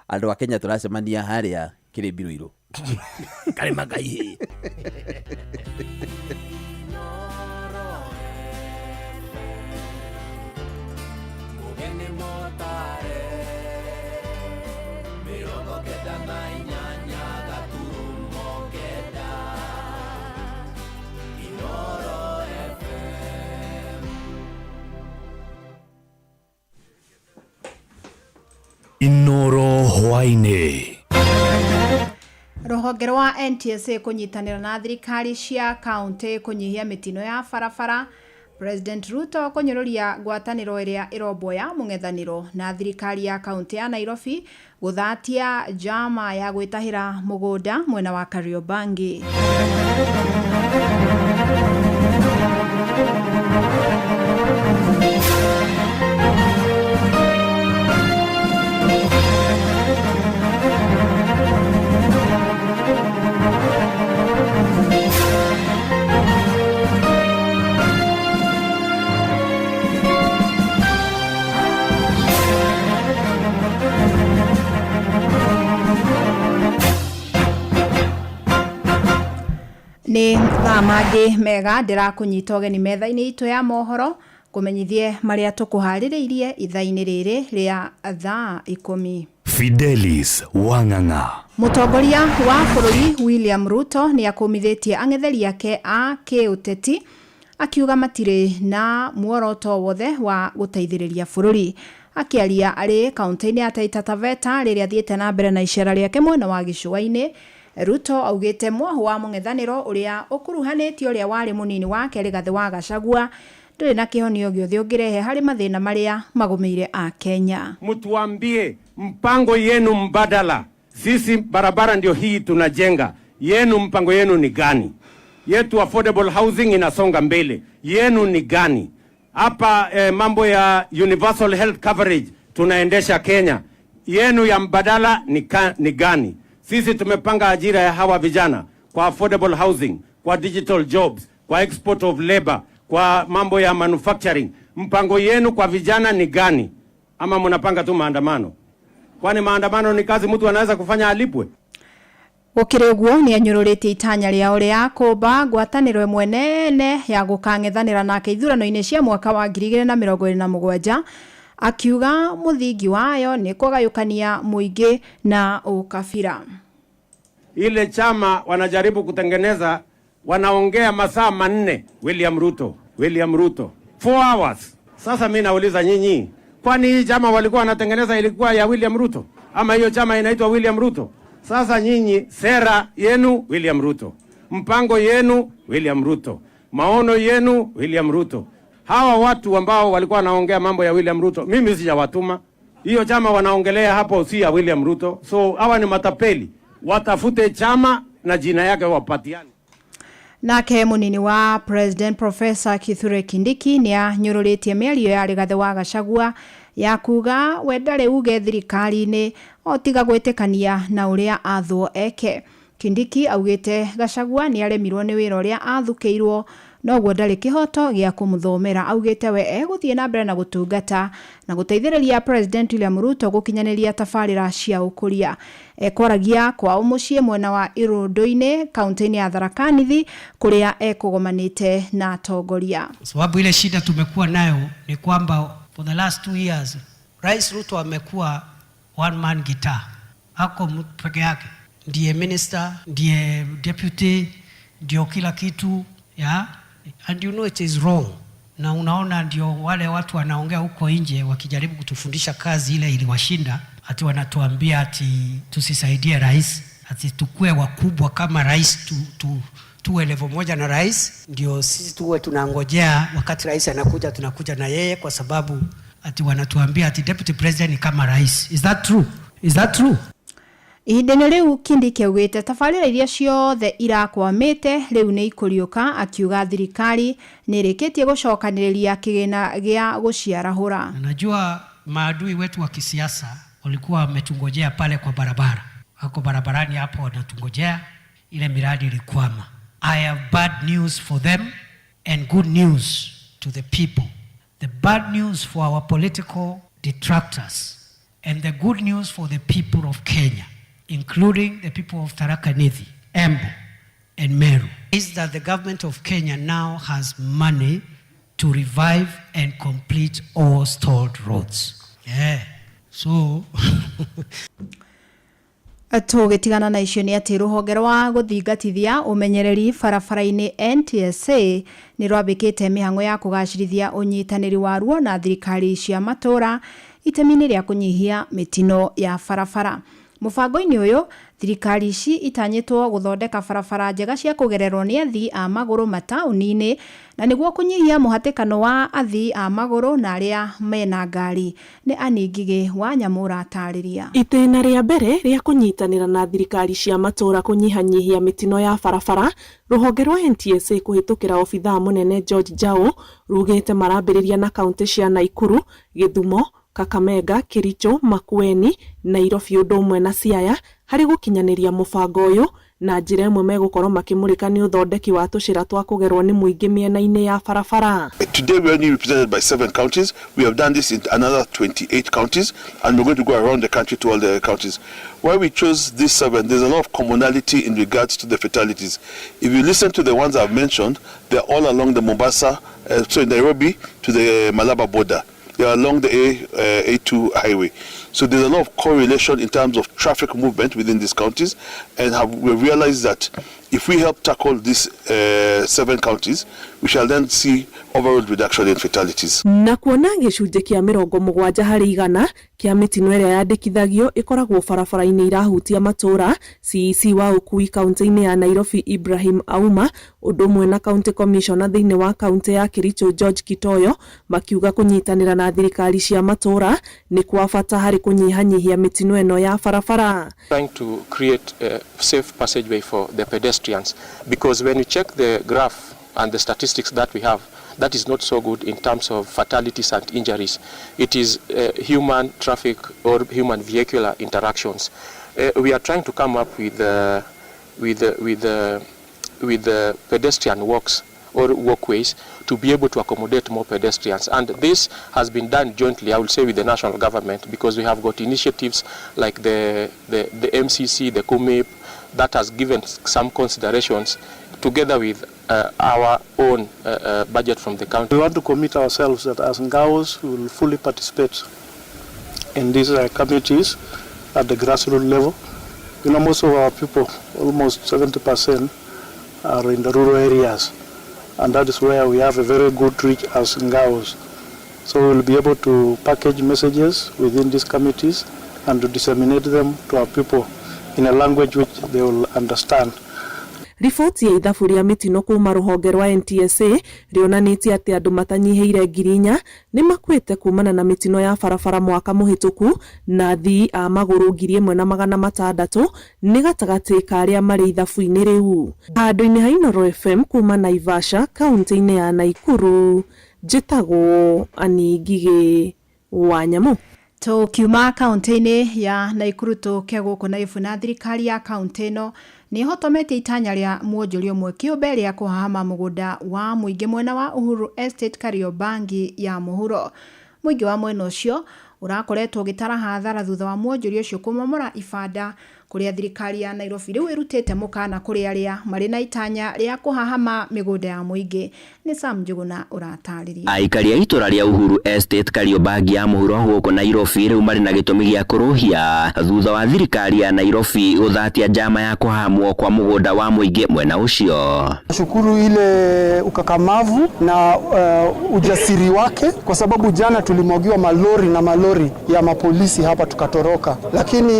andå a kenya tũracemania harĩa kĩrĩmbirũ irũ karĩma kaihĩ Mugeni motare 98 gaturumo 9 Inoro FM. Inoro hwainĩ Rũhonge rwa NTSA kũnyitanĩra na thirikari cia kaunti kũnyihia mĩtino ya barabara. President Ruto kũnyũrũria ngwatanĩro ĩrĩa ĩromboya mũng'ethanĩro na thirikari ya kaunti ya Nairobi gũthatia njama ya gwĩtahĩra mũgũnda mwena wa Kariobangi. Thank you. Nĩ mathaa mangĩ mega ndĩrakũnyita ũgeni metha-inĩ itũ ya mohoro kũmenyithie marĩa tũkũharĩrĩirie ithaa-inĩ rĩrĩ rĩa thaa 10. Fidelis Wang'ang'a. Mũtongoria wa bũrũri William Ruto nĩ akũmithĩtie ang'etheri ake a kĩũteti akiuga matirĩ na muoroto wothe wa gũteithĩrĩria bũrũri. Akĩaria arĩ kaunti-inĩ ya Taita Taveta rĩrĩa athiĩte na mbere na icera rĩake mwena wa gĩcũa-inĩ, Ruto augĩte mwahũ wa mũng'ethanĩro ũrĩa ũkuruhanĩtie ũrĩa warĩ mũnini wake Rigathĩ wa Gachagua ndũrĩ na kĩhonio gĩothe ũngĩrehe harĩ mathĩna marĩa magũmĩire Akenya. Mtuambie mpango yenu mbadala. Sisi barabara ndio hii tunajenga, yenu mpango yenu ni gani? Yetu affordable housing inasonga mbele, yenu ni gani? Hapa mambo ya universal health coverage tunaendesha Kenya, yenu ya mbadala ni gani? Sisi tumepanga ajira ya hawa vijana kwa affordable housing, kwa digital jobs, kwa export of labor, kwa mambo ya manufacturing. Mpango yenu kwa vijana ni gani? Ama mnapanga tu maandamano? Kwani maandamano ni kazi mtu anaweza kufanya alipwe? Gũkĩrĩ ũguo nĩ anyũrũrĩtie itanya rĩao rĩa kũmba ngwatanĩro ĩmwe nene ya gũkang'ethanĩra nake ithurano-inĩ cia mwaka wa 2027, akiuga mũthingi wayo nĩ kũgayũkania mũingĩ na ũkabira. Ile chama wanajaribu kutengeneza, wanaongea masaa 4, William Ruto, William Ruto, 4 hours. Sasa mimi nauliza nyinyi, kwani hii chama walikuwa wanatengeneza ilikuwa ya William Ruto? Ama hiyo chama inaitwa William Ruto? Sasa nyinyi sera yenu William Ruto, mpango yenu William Ruto, maono yenu William Ruto. Hawa watu ambao walikuwa wanaongea mambo ya William Ruto, mimi sijawatuma. Hiyo chama wanaongelea hapo si ya William Ruto. So hawa ni matapeli. Watafute chama na jina yake wapatiane. Nake munini wa President Professor Kithure Kindiki nĩ anyũrũrĩtie mĩario ya Rigathĩ wa Gachagua ya kuga we ndarĩ uge thirikari-inĩ o tiga gwĩtĩkania na ũrĩa athwo eke. Kindiki augĩte Gachagua nĩ aremirwo nĩ wĩra ũrĩa athukĩirwo noguo ndarĩ kĩhoto gĩa kũmũthomera. Augĩte we egũthiĩ na mbere na gũtungata na gũteithĩrĩria President William Ruto gũkinyanĩria tabarĩra cia ũkũria. Ekwaragia kwao mũciĩ mwena wa Irũndũ-inĩ kaunti-inĩ ya Tharaka Nithi kũrĩa ekũgomanĩte na atongoria. Sababu ile shida tumekuwa nayo ni kwamba for the last 2 years Rais Ruto amekuwa one man guitar, ako peke yake, ndiye minister, ndiye deputy, ndio kila kitu ya? And you know it is wrong. Na unaona ndio wale watu wanaongea huko nje wakijaribu kutufundisha kazi ile iliwashinda, ati wanatuambia ati tusisaidie rais, ati tukue wakubwa kama rais, tuwe level moja na rais, ndio sisi tuwe tunangojea wakati rais anakuja tunakuja na yeye, kwa sababu ati wanatuambia ati deputy president ni kama rais. Is that true? Is that true? Ihinda-inĩ rĩu Kindiki augĩte tabarĩra iria ciothe irakwamĩte rĩu nĩ ikũriũka, akiuga thirikari nĩ ĩrĩkĩtie gũcokanĩrĩria kĩgĩna gĩa gũciarahũra. Na najua maadui wetu wa kisiasa walikuwa wametungojea pale kwa barabara, wako barabarani hapo wanatungojea, ile miradi ilikwama. I have bad news for them and good news to the people. The bad news for our political detractors and the good news for the people of Kenya, including the people of Tharaka Nithi, Embu, and Meru, is that the government of Kenya now has money to revive and complete all stalled roads. Yeah. So Tũgĩtigana na icio nĩ atĩ rũhonge rwa gũthingatithia ũmenyereri barabara-inĩ NTSA nĩ rwambĩkĩte mĩhang'o ya kũgacĩrithia ũnyitanĩri waruo na thirikari cia matũũra itemi-inĩ rĩa kũnyihia mĩtino ya barabara. Mũbango-inĩ ũyũ, thirikari ici itanyĩtwo gũthondeka barabara njega cia kũgererwo nĩ athii a magũrũ mataũni-inĩ na nĩguo kũnyihia mũhatĩkano wa athii a magũrũ na arĩa mena ngari. Nĩ Annie Ngigĩ wa Nyamũ ũratarĩria. Itĩna rĩa mbere rĩa kũnyitanĩra na thirikari cia matũũra kũnyihanyihia mĩtino ya barabara, rũhonge rwa NTSA kũhĩtũkĩra obithaa mũnene George Njau rugĩte marambĩrĩria na kaunti cia Naikuru, Gĩthumo, Kakamega, Kericho, Makueni, Nairobi ũndũ ũmwe na Siaya harĩ gũkinyanĩria mũbango ũyũ Na njĩra ĩmwe megũkorwo makĩmũrĩka nĩ ũthondeki wa tũcĩra twa kũgerwo nĩ mũingĩ mĩena-inĩ ya barabara. Today we are only represented by 7 counties. We have done this in another 28 counties, and we're going to go around the country to all the counties. Why we chose these 7, there's a lot of commonality in regards to the fatalities. If you listen to the ones I've mentioned, they're all along the Mombasa, Nairobi to the Malaba border. They are along the A2 highway. So there's a lot of correlation in terms of traffic movement within these counties, and we realized that if we help tackle these 7 counties, we shall then see overall reduction in fatalities. Na kuona gĩcunjĩ kĩa 70% kĩa mĩtino ĩrĩa yandĩkithagio ĩkoragwo barabara-inĩ irahutia matũũra, CEC wa ũkui kaunti-inĩ ya Nairobi Ibrahim Auma ũndũ ũmwe na County Commissioner thĩinĩ wa kaunti ya Kericho George Kitoyo makiuga kũnyitanĩra na thirikari cia matũũra nĩ kwa bata harĩ kũnyihanyihia mĩtino ĩno ya barabara. Trying to create a safe passageway for the pedestrians, because when you check the graph and the statistics that we have, that is not so good in terms of fatalities and injuries. It is human traffic or human vehicular interactions. We are trying to come up with pedestrian walks or walkways to be able to accommodate more pedestrians, and this has been done jointly, I will say, with the national government, because we have got initiatives like the MCC, the KUMIP, that has given some considerations together with our own budget from the county. We want to commit ourselves that as NGAOs we will fully participate in these committees at the grassroots level. You know, most of our people, almost 70%, are in the rural areas, and that is where we have a very good reach as NGAOs. So we will be able to package messages within these committees and to disseminate them to our people in a language which they will understand. Riboti ya ithabu rĩa mĩtino kuma rũhonge rwa NTSA rĩonanĩtie atĩ andũ matanyihĩire 4,000 nĩ makuĩte kumana na mĩtino ya barabara mwaka mũhĩtũku, na athii a magũrũ 1,600 nĩ gatagatĩ ka arĩa marĩ ithabu-inĩ rĩu. Handũ-inĩ ha Inooro FM kuma Naivasha kaunti-inĩ ya Nakuru, njĩtagwo Annie Ngigĩ wa Nyamu. Tukiuma kaunti-inĩ ya Nakuru tũke gũkũ Nairobi, na thirikari ya kaunti ĩno nĩ ĩhotometie itanya rĩa mwonjoria ũmwe kĩũmbe rĩa kũhahama mũgũnda wa mũingĩ mwena wa Uhuru Estate Kariobangi ya mũhuro. Mũingĩ wa mwena ũcio ũrakoretwo ũgĩtara hathara thutha wa mwonjoria ũcio kũmomora ibanda kũrĩa thirikari ya Nairobi rĩu ĩrutĩte mũkana kũrĩ arĩa marĩ na itanya rĩa kũhahama mĩgũnda ya mũingĩ. Nĩ Sam Njuguna ũratarĩria. Aikari a itũra rĩa Uhuru Estate Kariobangi ya mũhuro gũkũ Nairobi rĩu marĩ na gĩtũmi gĩa kũrũhia thutha wa thirikari ya Nairobi gũthatia njama ya kũhahamwo kwa mũgũnda wa mũingĩ mwena ũcio. Shukuru ile ukakamavu na ujasiri wake, kwa sababu jana tulimwagiwa malori na malori ya mapolisi hapa tukatoroka, lakini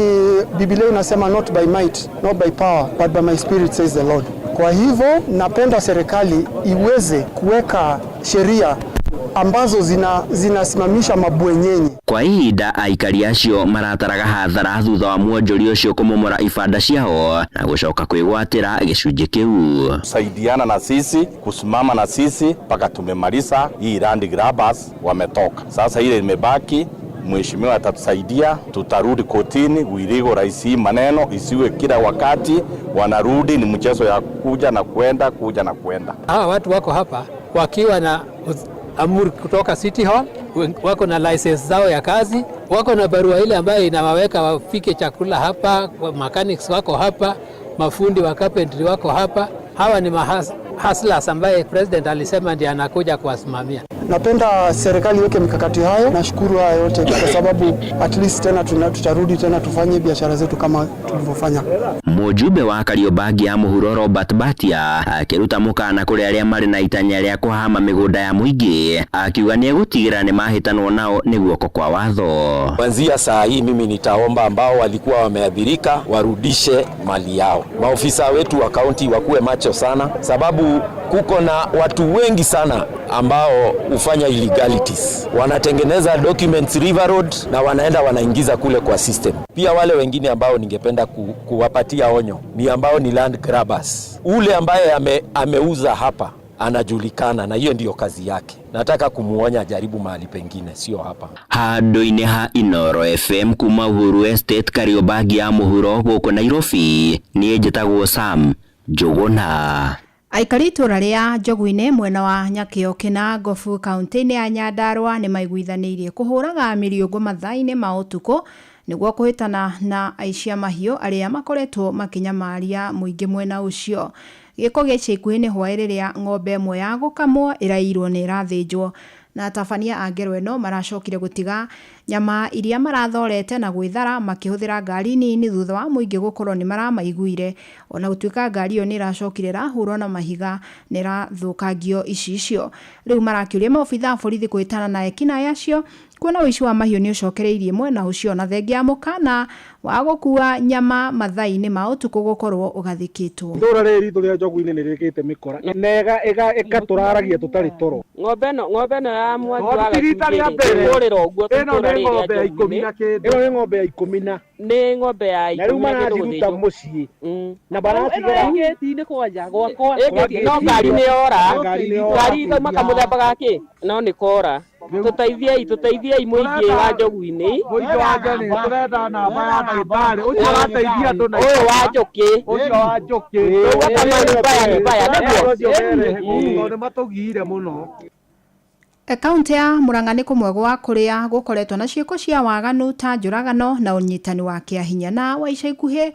Biblia inasema not by might, not by power, but by my spirit says the Lord. Kwa hivyo napenda serikali iweze kuweka sheria ambazo zinasimamisha mabwenyenye. Kwa ihinda aikari acio marataraga hathara thutha wa mwonjoria ũcio kũmomora ibanda ciao na gũcoka kwĩgwatĩra gĩcunjĩ kĩu. Kusaidiana na sisi, kusimama na sisi mpaka tumemaliza hii land grabbers wametoka. Sasa ile imebaki, mheshimiwa atatusaidia, tutarudi kotini kuiligo raisi maneno isiwe kila wakati wanarudi ni mchezo ya kuja na kwenda, kuja na kwenda. Hawa watu wako hapa wakiwa na amri kutoka City Hall, wako na license zao ya kazi, wako na barua ile ambayo inawaweka wafike chakula hapa, mechanics wako hapa, mafundi wa carpentry wako hapa. Hawa ni hustlers ambaye president alisema ndiye anakuja kuwasimamia. Napenda serikali iweke mikakati hayo. Nashukuru haya yote kwa sababu at least tena tutarudi tena tufanye biashara zetu kama tulivyofanya. Mujumbe wa Kariobangi ya mũhuro Robert Batia akĩruta mũkana kũrĩ arĩa marĩ na itanya rĩa kũhama mĩgũnda ya mũingĩ, akiuga nĩ egũtigĩrĩra nĩ mahĩtanwo nao nĩ guoko kwa watho. Kuanzia saa hii mimi nitaomba ambao walikuwa wameadhirika warudishe mali yao. Maofisa wetu wa kaunti wakuwe macho sana, sababu kuko na watu wengi sana ambao hufanya illegalities. Wanatengeneza documents River Road na wanaenda wanaingiza kule kwa system. Pia wale wengine ambao ningependa kuwapatia onyo ni ambao ni land grabbers. Ule ambaye ameuza hapa Anajulikana na hiyo ndiyo kazi yake. Nataka kumuonya ajaribu mahali pengine, sio hapa. Handũ-inĩ ha Inoro FM kuma Uhuru Estate Kariobangi ya mũhuro gũkũ Nairobi, niĩ njĩtagwo Sam Njũgũna. Aikari itũra rĩa Njogu-inĩ mwena wa Nyakĩo kĩna Ngobu kaunti-inĩ ya Nyandarua nĩ maiguithanĩirie kũhũraga mĩriũngũ mathaa-inĩ ma ũtukũ nĩguo kũhĩtana na aici a mahiũ arĩa makoretwo makĩnyamaria mũingĩ mwena ũcio. Gĩko gĩa ica ikuhĩ nĩ hwaĩ rĩrĩa ng'ombe ĩmwe ya gũkamwo ĩraiyirwo na ĩrathĩnjwo na atabania a ngero ĩno maracokire gũtiga nyama iria marathorete na gwĩthara makĩhũthĩra ngari nini thutha wa mũingĩ gũkorwo nĩ maramaiguire. Ona gũtuĩka ngari ĩyo nĩ ĩracokire ĩrahũrwo na mahiga na ĩrathũkangio icicio. Rĩu marakĩũria maobitha a borithi kũhĩtana na ekinaĩ acio kuona ũici wa mahiũ nĩ ũcokereirie mwena ũcio na thengia ya mũkana wa gũkua nyama mathaa-inĩ ma ũtukũ gũkorwo ũgathĩkĩtwo. Itũra rĩrĩ ritũ rĩa Njogu-inĩ nĩ rĩkĩte mĩkora na ĩgatũraragia tũtarĩ toro. Ng'ombe ĩno ng'ombe ĩno ya mwangi wa Ti rita rĩa mbere. Kũrĩra ũguo Ĩno itũra nĩ rĩrĩ ng'ombe ya rĩa ikũmi na Njogu-inĩ. kĩndũ. Ĩno nĩ ng'ombe ya ikũmi na. Nĩ ng'ombe ya Na rĩu ikũmi na kĩndũ maraciruta gũthĩnjwo. mũciĩ na maratigĩra Ĩno ĩ gĩti-inĩ kwanja gwakwa. Ĩ gĩti no ngari nĩ yora. Ngari nĩ yora. Ngari ikauma kamũthemba gakĩ no nĩ kora. Tũteithiei tũteithiei mũingĩ wa Njogu-inĩ. Mũingĩ wa Njogu-inĩ tũrenda namba ya ndagĩtarĩ ũcio ũrateithia andũ na Ũyũ wa njũkĩ. Ũcio wa njũkĩ. Ũguo kama nyumba ya nyumba ya nĩguo. Ũcio merehe gũkũ tondũ nĩ matũgiire mũno. Kaunti ya Murang'a nĩ kũmwe gwa kũrĩa gũkoretwo na ciĩko cia waganu ta njũragano na ũnyitani wa kĩahinya na wa ica ikuhĩ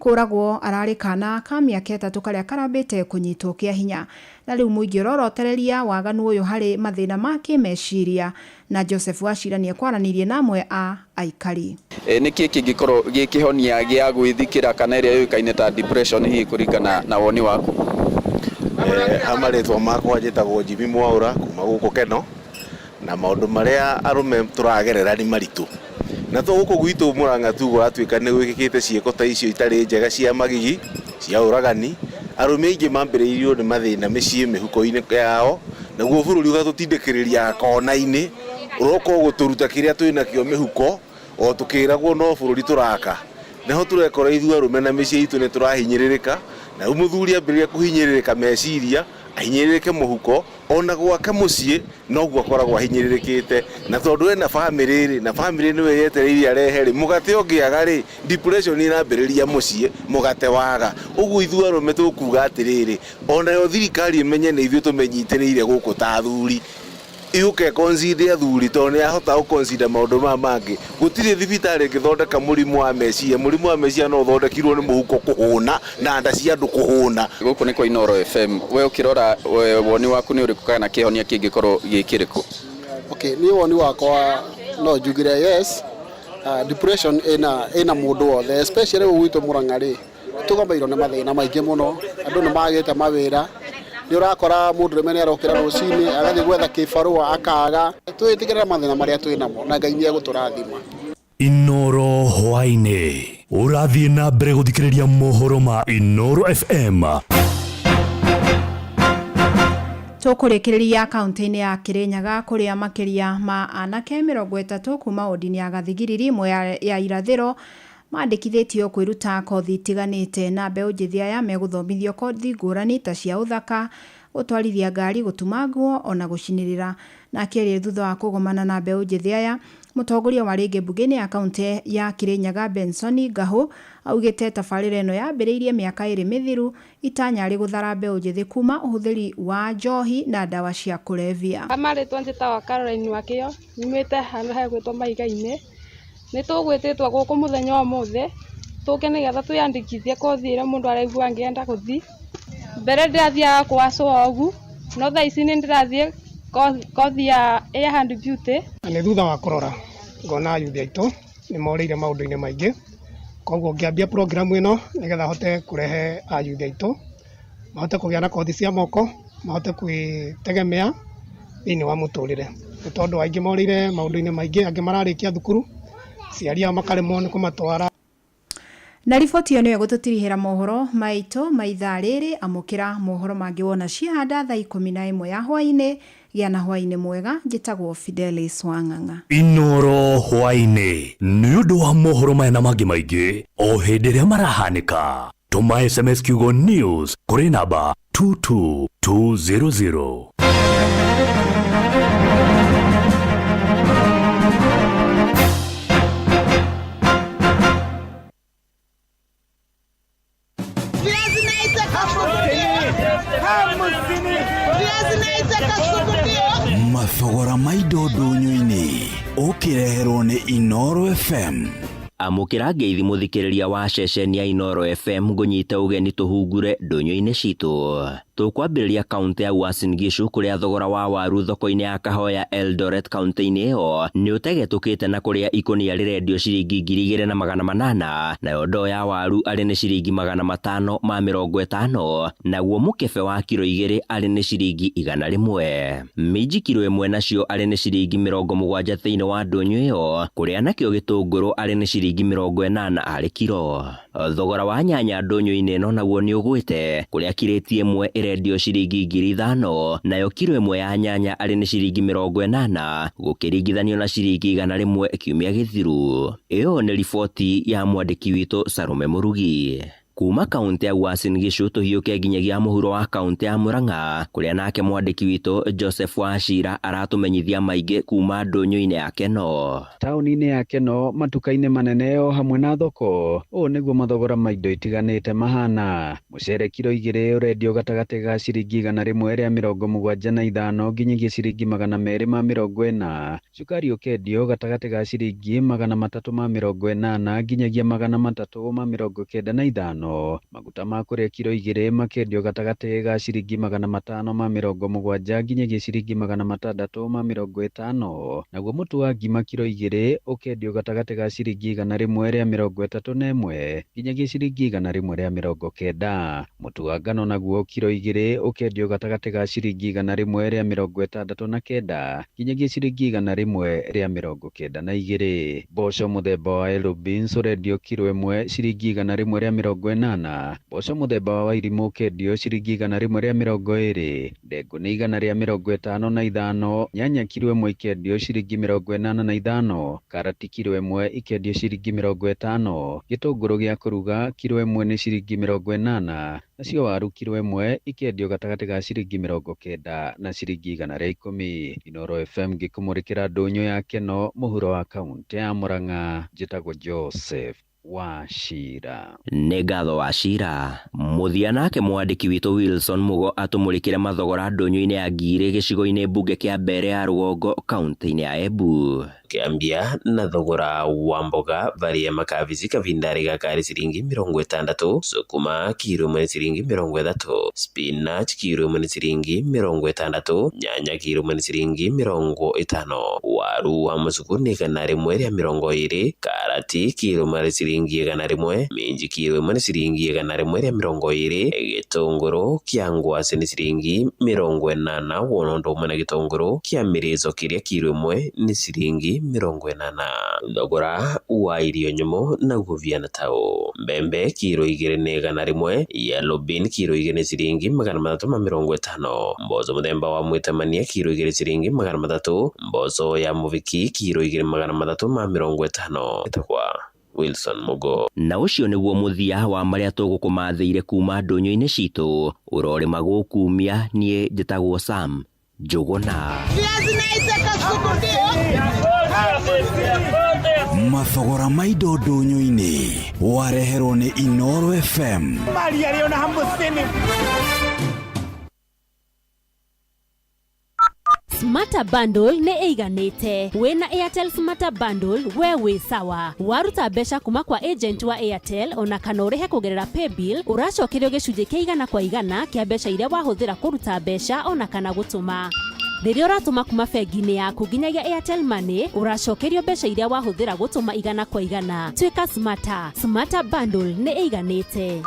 kũragwo ararĩ kana ka mĩaka ĩtatũ karĩa karambĩte kũnyitwo kĩahinya na rĩu mũingĩ ũrorotereria waganu ũyũ harĩ mathĩna ma kĩmeciria na Joseph Wachira nĩekwaranĩirie na amwe a aikari. Nĩ kĩ kĩngĩkorwo gĩ kĩhonia gĩa gwĩthikĩra kana ĩrĩa yũĩkaine ta depression hihi kũringana na woni waku? Ha marĩtwa makwa njĩtagwo Jimmy Mwaũra kuma gũkũ Keno na maũndũ marĩa arũme tũragerera nĩ maritũ na to gũkũ gwitũ Mũrang'a tu kũratuĩka nĩ gwĩkĩkĩte ciĩko ta icio itarĩ njega cia magigi cia ũragani. Arũme aingĩ mambĩrĩirio nĩ mathĩna mĩciĩ mĩhuko-inĩ yao, naguo bũrũri ũgatũtindĩkĩrĩria kona-inĩ, ũroka gũtũruta kĩrĩa twĩnakĩo mĩhuko o tũkĩragwo no bũrũri tũraka. Naho tũrekora ithuĩ arũme na mĩciĩ itũ nĩ tũrahinyĩrĩrĩka, na rĩu mũthuri ambĩrĩria kũhinyĩrĩrĩka meciria, ahinyĩrĩrĩke mũhuko, ona gwake mũciĩ noguo akoragwo ahinyĩrĩrĩkĩte, na tondũ ena bamĩrĩ rĩ, na bamĩrĩ nĩwe yetereire arehe rĩ, mũgate ũngĩaga rĩ, depression ĩrambĩrĩria mũciĩ, mũgate waga. Ũguo ithuĩ arũme tũkuga atĩrĩrĩ, onayo thirikari ĩmenye nĩ ithuĩ tũmĩnyitĩrĩire gũkũ ta athuri, yũke consider athuri tondũ nĩ yahota gũ consider maũndũ maya mangĩ. Gũtirĩ thibitarĩ ĩngĩthondeka mũrimũ wa meciria, mũrimũ wa meciria no ũthondekirwo nĩ mũhuko kũhũna na nda cia andũ kũhũna. Gũkũ nĩ kwa Inoro FM, we ũkĩrora woni waku nĩ ũrĩkũ kana kĩhonia kĩngĩkorwo gĩ kĩrĩkũ? Okay, niĩ woni wakwa no njugire yes, depression ĩna mũndũ wothe, especially gũkũ gwitũ Mũrang'a rĩ, tũgomeirwo nĩ mathĩna maingĩ mũno, andũ nĩ magĩte mawĩra, nĩ ũrakora mũndũrũme nĩ arokĩra rũcinĩ agathiĩ gwetha kĩbarũa akaga. Twĩtĩkĩre mathĩna marĩa twĩnamo na Ngai nĩ egũtũrathima. Inoro hwaĩ-inĩ ũrathiĩ na mbere gũthikĩrĩria mohoro ma Inoro FM. Tũkũrĩkĩrĩria kaunti-inĩ ya Kĩrĩnyaga kũrĩa makĩria ma anake 30 kuma wodi-inĩ ya Gathigiriri ĩmwe ya irathĩro mandĩkithĩtio kwĩruta kothi itiganĩte na mbeũ njĩthĩ aya megũthomithio kothi ngũrani ta cia ũthaka, gũtwarithia ngari, gũtuma nguo ona gũcinĩrĩra. Na akĩaria thutha wa kũgomana na mbeũ njĩthĩ aya, mũtongoria wa rĩngĩ mbunge-inĩ ya kaunti ya Kĩrĩnyaga Benson Ngahũ augĩte tabarĩra ĩno yambĩrĩirie mĩaka 2 mĩthiru itanya rĩ gũthara mbeũ njĩthĩ kuma ũhũthĩri wa njohi na ndawa cia kũrebia. Marĩtwa njĩtagwo Caroline Wakĩo, nyumĩte handũ hegwĩtwo Mahiga-inĩ. Nĩ tũgwĩtĩtwo gũkũ mũthenya wa ũmũthĩ tũke nĩgetha twĩyandĩkithie kothi ĩrĩa mũndũ araigua angĩenda gũthiĩ. Mbere ndĩrathiaga kwacwo ũguo, no thaa ici nĩ ndĩrathiĩ kothi ya Hair and Beauty. Na nĩ thutha wa kũrora ngona yuthi aitũ nĩ morĩire maũndũ-inĩ maingĩ, koguo ngĩambia program ĩno nĩgetha hote kũrehe ayuthi aitũ mahote kũgĩa na kothi cia moko, mahote kwĩtegemea thĩinĩ wa mũtũrĩre, nĩ tondũ aingĩ morĩire maũndũ-inĩ maingĩ, angĩ mararĩkia thukuru, aciari ao makaremwo nĩ kũmatwara. Na riboti ĩyo nĩyo ĩgũtũtirihĩra mohoro maitũ ma ithaa rĩrĩ. Amũkĩra mohoro mangĩ wona ciahanda thaa 11 ya hwaĩ-inĩ. Gĩa na hwaĩ-inĩ mwega. Njĩtagwo Fidelis Wang'ang'a. Inoro hwaĩ-inĩ nĩ ũndũ wa mohoro maya na mangĩ maingĩ o hĩndĩ ĩrĩa marahanĩka. Tũma SMS kiugo news kũrĩ namba 22494. 200. Mathogora ma indo ndũnyũ-inĩ ũkĩreherwo nĩ Inooro FM. Amũkĩra ngeithi mũthikĩrĩria wa ceceni ya Inooro FM, ngũnyite ũgeni tũhungure ndũnyũ-inĩ citũ. Tũkwambĩrĩria kaũntĩ ya Uasin Gishu, kũrĩa thogora wa waru thoko-inĩ ya Kahoya Eldoret kaũntĩ-inĩ ĩyo nĩ ũtegetũkĩte, na kũrĩa ikũnia rĩrendio ciringi 2800, nayo ndoo ya waru arĩ nĩ ciringi 550, naguo mũkebe wa kiro 2 arĩ nĩ ciringi 100. Minji kiro 1 nacio arĩ nĩ ciringi 70 thĩinĩ wa ndũnyũ ĩyo, kũrĩa nakĩo gĩtũngũrũ arĩ nĩ ciringi 80 harĩ kiro. Thogora wa nyanya ndũnyũ-inĩ ĩno naguo nĩ ũgwĩte, kũrĩa kirĩti 1 ĩrendio ciringi 5000, nayo kiro 1 ya nyanya arĩ nĩ ciringi 80 gũkĩringithanio na ciringi 100 kiumia gĩthiru. Ĩyo nĩ riboti ya mwandĩki witũ Salome Mũrugi. Kuma kaũntĩ ya Uasin Gishu tũhiũke nginyagia mũhuro wa kaũntĩ ya Murang'a, kũrĩa nake mwandĩki witũ Joseph Wachira aratũmenyithia maingĩ kuma ndũnyũ-inĩ ya Keno. Taũni-inĩ ya Keno, matuka-inĩ manene o hamwe na thoko, ũũ nĩguo mathogora ma indo itiganĩte mahana. Mũcere kiro 2 ũrendio gatagatĩ ga ciringi 175 nginyagia ciringi 240. Cukari ũkendio gatagatĩ ga ciringi 380 nginyagia 395. Maguta ma kũrĩa kiro 2 makendio gatagatĩ ga ciringi 570 nginyagia ciringi 650. Naguo mũtu wa ngima kiro 2 ũkendio gatagatĩ ga ciringi 131 nginyagia ciringi 190. Mũtu wa ngano naguo kiro 2 ũkendio gatagatĩ ga ciringi 169 nginyagia ciringi 192. Mboco mũthemba wa yellow beans ũrendio kiro 1 ciringi 180. Mboco mũthemba wa wairimũ ũkendio ciringi 120. Ndengũ nĩ 155. Nyanya kiro 1 ikendio ciringi 85. Karati kiro 1 ikendio ciringi 50. Gĩtũngũrũ gĩa kũruga kiro 1 nĩ ciringi 80. Nacio waru kiro 1 ikendio gatagatĩ ga ciringi 90 na ciringi 110. Inooro FM ngĩkũmũrĩkĩra ndũnyũ ya Keno mũhuro wa kaũntĩ ya Murang'a. Njĩtagwo Joseph Wachira. Nĩ ngatho Wachira. Mũthia nake mwandĩki witũ Wilson Mugo atũmũrĩkĩre mathogora ndũnyũ-inĩ ya Ngirĩ gĩcigo-inĩ mbunge kĩa Mbere ya Rũgongo kaũntĩ-inĩ ya Embu. Kĩambia na thogora wa mboga varia makabici kavindarĩ gaka ciringi 60, sukuma kiro 1 ciringi 30, spinach kiro 1 ciringi 60, nyanya kiro 1 ciringi 50, waru wa mũcuku nĩ 120, karati kiro 1 ciringi 100, minji kiro 1 ciringi 120, gĩtũngũrũ kĩa ngwacĩ nĩ ciringi 80, wona ũndũ ũmwe na gĩtũngũrũ kĩa mĩrĩzo kĩrĩa kiro 1 nĩ ciringi 80. Thogora wa irio nyũmũ naguo viana tao. Mbembe kiro 2 nĩ 100, yellow bean kiro 2 nĩ ciringi 350, mboco mũthemba wa mwĩtemania kiro 2 ciringi 300, mboco ya mũbiki kiro 2 350. Ĩtagwa Wilson Mugo. Na ũcio nĩguo mũthia wa marĩa tũgũkũmathĩire kuma ndũnyũ-inĩ citũ. Ũrorĩma gũkumia, niĩ njĩtagwo Sam Njũgũna. Mathogora ma indo ndũnyũ-inĩ wareherwo nĩ Inooro FM. Smarter Bundle nĩ ĩiganĩte. Wĩna Airtel Smarter Bundle we wĩ sawa. Waruta mbeca kuma kwa agent wa Airtel ona kana ũrĩhe kũgerera paybill, ũracokerio gĩcunjĩ kĩa 100 kwa 100 kĩa mbeca iria wahũthĩra kũruta mbeca ona kana gũtũma. Rĩrĩa ũratũma kuma bengi-inĩ yaku nginyagia Airtel Money, ũracokerio mbeca iria wahũthĩra gũtũma 100 kwa 100. Tuĩka smarter. Smarter Bundle nĩ ĩiganĩte.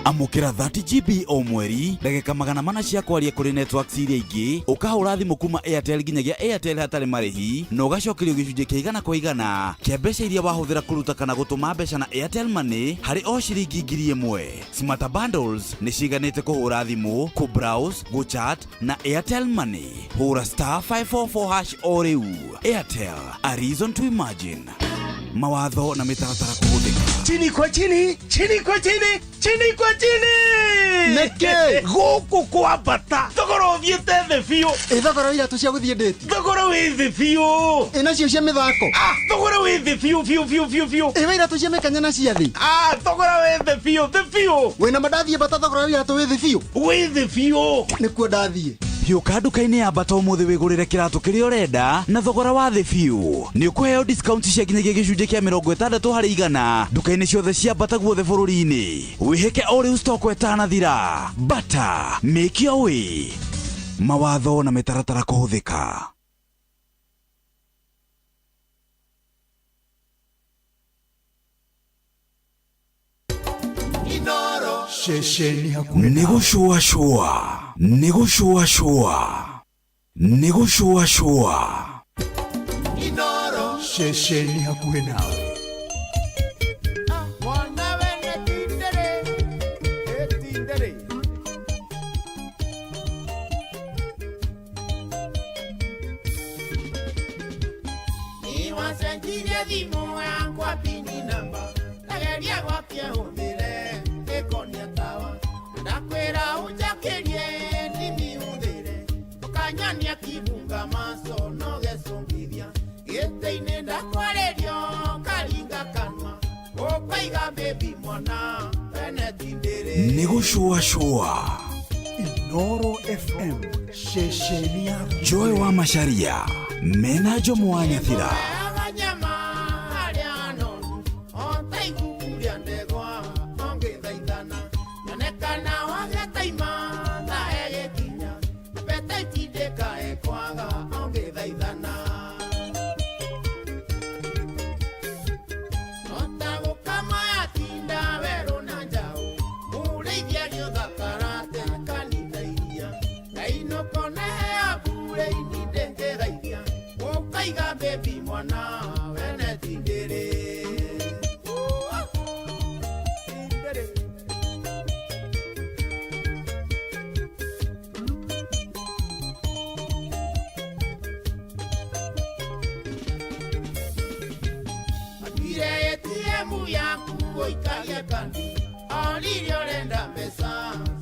Amũkĩra 30 GB o mweri, ndagĩka 400 cia kwaria kũrĩ networks iria ingĩ, ũkahũra thimũ kuma Airtel nginyagia Airtel hatarĩ marĩhi, na ũgacokerio gĩcunjĩ kĩa 100 kwa 100 kĩa mbeca iria wahũthĩra kũruta kana gũtũma mbeca na Airtel Money harĩ o ciringi 1000. Smarter Bundles nĩ ciganĩte kũhũra thimũ, kũ-browse, gũ-chat na Airtel Money. Hũra *544# o rĩu. Airtel, a reason to imagine. Mawatho na mĩtaratara kũhũthĩka. Chini kwa chini, chini kwa chini, chini kwa chini. Nĩkĩ? Gũkũ kwambata thogora ũthiĩte thĩ biũ. Ĩ thogora wa iratũ cia gũthiĩ ndĩti? Thogora wĩ thĩ biũ. Ĩ nacio cia mĩthako? Ah, thogora wĩ thĩ biũ biũ biũ biũ biũ. Ĩ wa iratũ cia mĩkanya na cia thĩ? Ah, thogora wĩ thĩ biũ thĩ biũ. Wĩna ma ndathiĩ Bata thogora wa iratũ wĩ thĩ biũ? Wĩ thĩ biũ. Nĩkuo ndathiĩ. Hiũka nduka-inĩ ya Bata ũmũthĩ wĩgũrĩre kĩratũ kĩrĩa ũrenda na thogora wa thĩ biũ. Nĩ ũkũheo discount cia nginyagia gĩcunjĩ kĩa 60% nduka-inĩ ciothe cia Bata guothe bũrũri-inĩ. Wĩhĩke o rĩu stock ĩtanathira. Bata, make your way. Mawatho na mĩtaratara kũhũthĩka. Ceceni hakuhĩ Nĩ gũcuacua, nĩ gũcuacua, nĩ gũcuacua. Ceceni hakuhĩ nawe. Niwacenjirie thimũ yakwa pini namba ndageria gwakia hũthĩre ĩkonia tawa ndakwĩra ũnjakĩrie ndimĩhũthĩre ũkanyonia kibunga maco no gecũngithia gĩtĩ-inĩ ndakwarĩrio karinga kanua ũkaiga baby mwana wene tindĩrĩ. Nĩ gũcuacua. Inoro FM ceceni yaku. Joy wa Macharia mena Jomo wa Nyathira. Aganyama arĩa noru ota iguku rĩa ndegwa ongĩthaithana nyonekana wagetaima thaa ĩgĩkinya mbete itindĩka ĩkwaga ongĩthaithana ota gũkama yatinda werũ na njaũ mũrĩithia gĩũthakarate kanitha iria ngainũko nehea mbure-inĩ ndĩngĩgeithia ũkaiga baby mwana wene tindĩrĩ. Atuire ATM yaku ũikagie kandi oririe ũrenda mbeca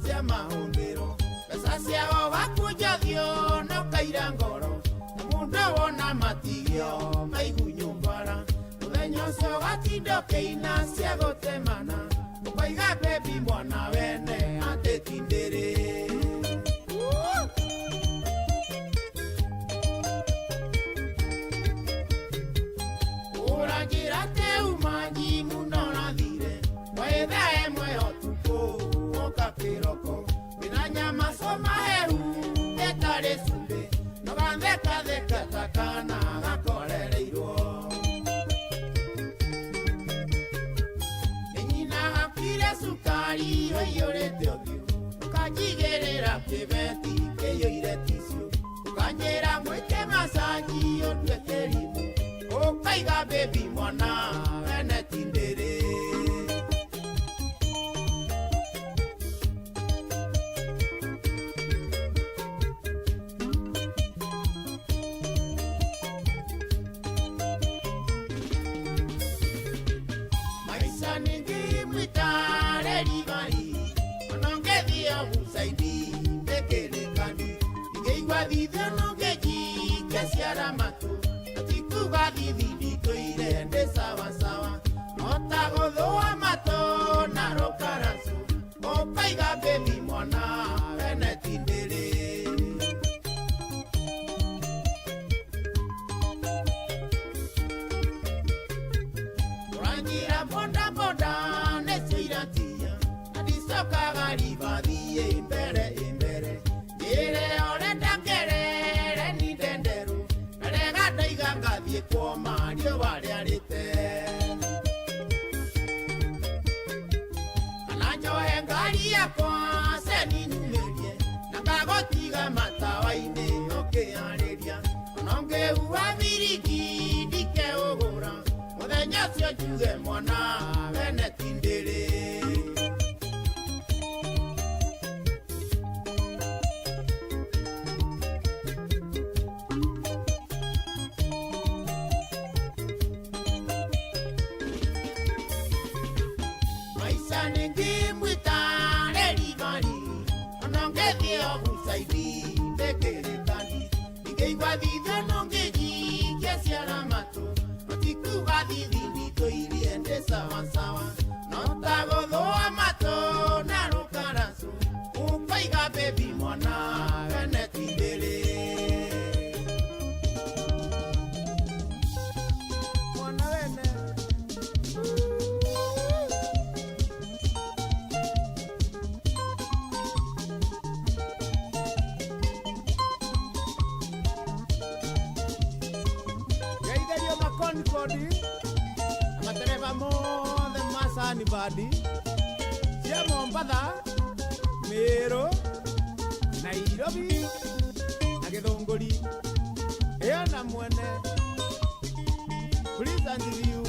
cia mahũthĩro mbeca ciao gakũnjathio na ũkaira ngoro na mũndũ wona matigio maigunyũ bara mũthenya ũcio ũgatinda ũkĩina cia gũtemana ũkaiga baby mwana wene atĩ tindĩrĩ. Ũranjĩra teumanji mũno ũrathire kwa ithaa ĩmwe ũtukũ woka kĩroko wĩna nyama coma hehu ĩtarĩ cumbĩ nogathekatheka ta kana gakorereirwo nĩ nyina hakire cukari ũiyũrĩte ũthiũ ũkanjigĩrĩra kĩbeti kĩiyũire ticiũ ũkanjĩra mwĩke macanji ũndue kĩrimũ ũkaiga baby mwana wene tindĩrĩ. Maisha ningimwitare ribari onongethiĩ omucaidi ndĩkĩrĩkani ingĩigua thithio nongĩnjikia ciara matũ atikuga thithi nditũire ndĩ sawasawa ota gũthũa matũ na rũkaracu ũkaiga baby mwana wene tindĩrĩ. Ũranjĩra bodaboda nĩcio iratia na ndicokaga ribathiĩ mbere ĩmbere njĩre ũrenda ngerere ni ndenderũ na rega ndaiga ngathiĩ kuoma riũa rĩarĩte kana njohe ngari yakwa ceni nyumĩrie na ngagũtiga matawa-inĩ ũkĩarĩria ona ũngĩhua biriki ndikeũgũra mũthenya ũcio njuge mwana wene tindĩrĩ. Maisha ningimwitare ribari saidi ndekĩrĩ kandi ingĩigua thithano ngĩnyikia ciara matũ matikuga thithi nditũ irie ndĩ sawasawa no ta gũthũa matũ na rũkaracu ũkaiga bebi mwana wene ti ndĩrĩ. Mwana wene. Ngeithĩrio makonikoni na matereba mothe ma Sunbird cia Mombatha, Meru, Nairobi na Gĩthũngũri ĩyo na mwene Pleasant View.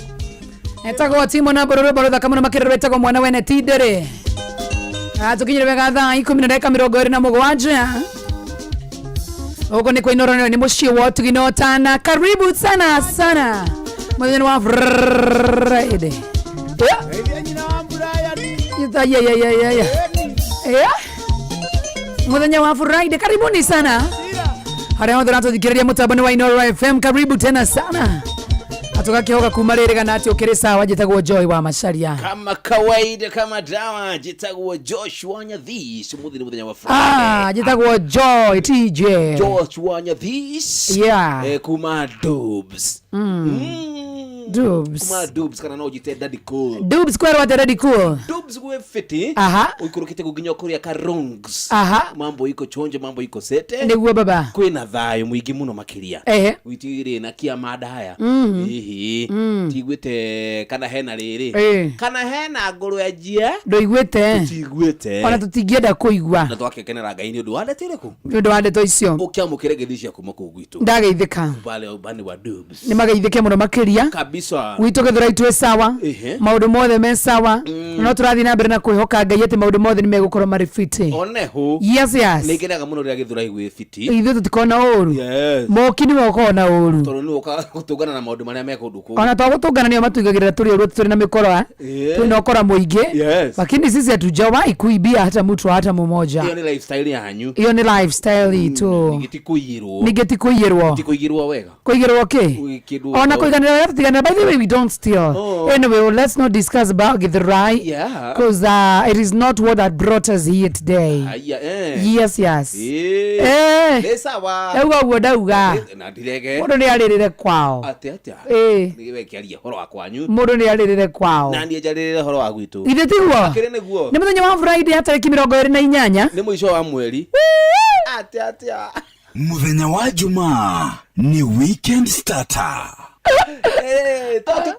Etagwo timo na bororo bororo kamuno makirero etagwo mwana wene tindere tukinyire wega thaa 10 na ndagĩka 27 huko ni kwa Inooro ni muciĩ wa ũtugi na ũtana. Karibu sana sana mũthenya wa Friday. Yeah. Ngeithia nyina wa Brian. Yeah, yeah, yeah, yeah, yeah. Yeah. Mũthenya wa Friday, karibuni sana harĩa hothe ũratũthikĩrĩria mũtambo-inĩ wa Inooro FM, karibu tena sana atũgakĩhoka kuma rĩrĩ kana atĩ ũkĩrĩ sawa. Njĩtagwo Joy wa Macharia. Kama kawaida, kama dawa, njĩtagwo Joshua Nyathis. Ũmũthĩ nĩ mũthenya wa Friday. Ah, njĩtagwo Joy TJ. Joshua Nyathis. Yeah. Kuma Dubs. Dubs. Kuma Dubs kana no njĩte Daddy Cool. Dubs kwerwo atĩ Daddy Cool? Dubs gwĩ fiti. Ũikũrũkĩte gũkinya kũrĩa Karongs. Mambo iko chonjo, mambo iko sete. Nĩguo baba. Kwĩna thayũ mũingĩ mũno makĩria. Gwitũ na kĩama ndaya. Hihi. Tiguĩte kana hena rĩrĩ. Kana hena ngũrwe njie. Ndũiguĩte. Tũtiguĩte. Ona tũtingĩenda kũigua. Na twakekenera Ngai nĩ ũndũ wa ndeto ĩrĩkũ? Nĩ ũndũ wa ndeto icio. Ũkĩamũkĩre ngeithi cia kuma kũu gwitũ. Ndageithĩka. Pale ubani wa Dubs. Nĩ mageithĩke mũno makĩria. Kabisa. Gwitũ gĩthũrai twĩ sawa. Maũndũ mothe me sawa. No tũrathiĩ na mbere na kwĩhoka Ngai atĩ maũndũ mothe nĩ megũkorwo marĩ fiti. Onehu. Yes. Nĩ ngenaga mũno rĩrĩa gĩthũrai gwĩ fiti. Ithuĩ tũtikoragwo na ũru. Yes. Moki nĩwe ũkoragwo na ũru. Tondũ nĩwe ũkaga gũtũngana na maũndũ marĩa me kũndũ kũu. Ona twagũtũngana nĩo matuigagĩrĩra tũrĩ ũru tũrĩ na mĩkora. Twĩna ũkora mũingĩ. Lakini sisi hatujawahi kuibia hata mtu hata mmoja. Ĩyo nĩ lifestyle yanyu. Iyo nĩ lifestyle itũ. Ningĩ ti kũiyĩrwo. Ningĩ ti kũiyĩrwo. Ti kũigĩrwo wega. Kũigĩrwo kĩ? Kĩndũ. Ona kũiganĩra wega tũtiganĩra. By the way, we don't steal. Oh. Anyway, let's not discuss about Githurai. Because it is not what that brought us here today. Aya, eh. Yes. Nĩ sawa. Ndauga ũguo ndauga. Na ndirege. Mũndũ nĩ arĩrĩre kwao. Atĩ atĩa? Nĩ we kĩaria ũhoro wa kwanyu. Mũndũ nĩ arĩrĩre kwao. Na niĩ njarĩrĩre ũhoro wa gwitũ. Ithe tiguo? Akĩrĩ nĩguo. Nĩ mũthenya wa Friday ya tarĩki 28. Nĩ mũico wa mweri. Atĩa atĩa? Mũthenya wa Jumaa ni weekend starter.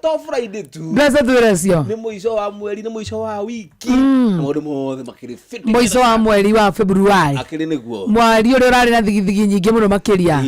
To Friday tu. Mbeca twĩre cio. Nĩ mũico wa mweri, nĩ mũico wa wiki. Na maũndũ mothe makĩrĩ fit. Mũico wa mweri wa February. Akĩrĩ nĩguo. Mweri ũrĩa ũrarĩ na thigithigi nyingĩ mũno makĩria.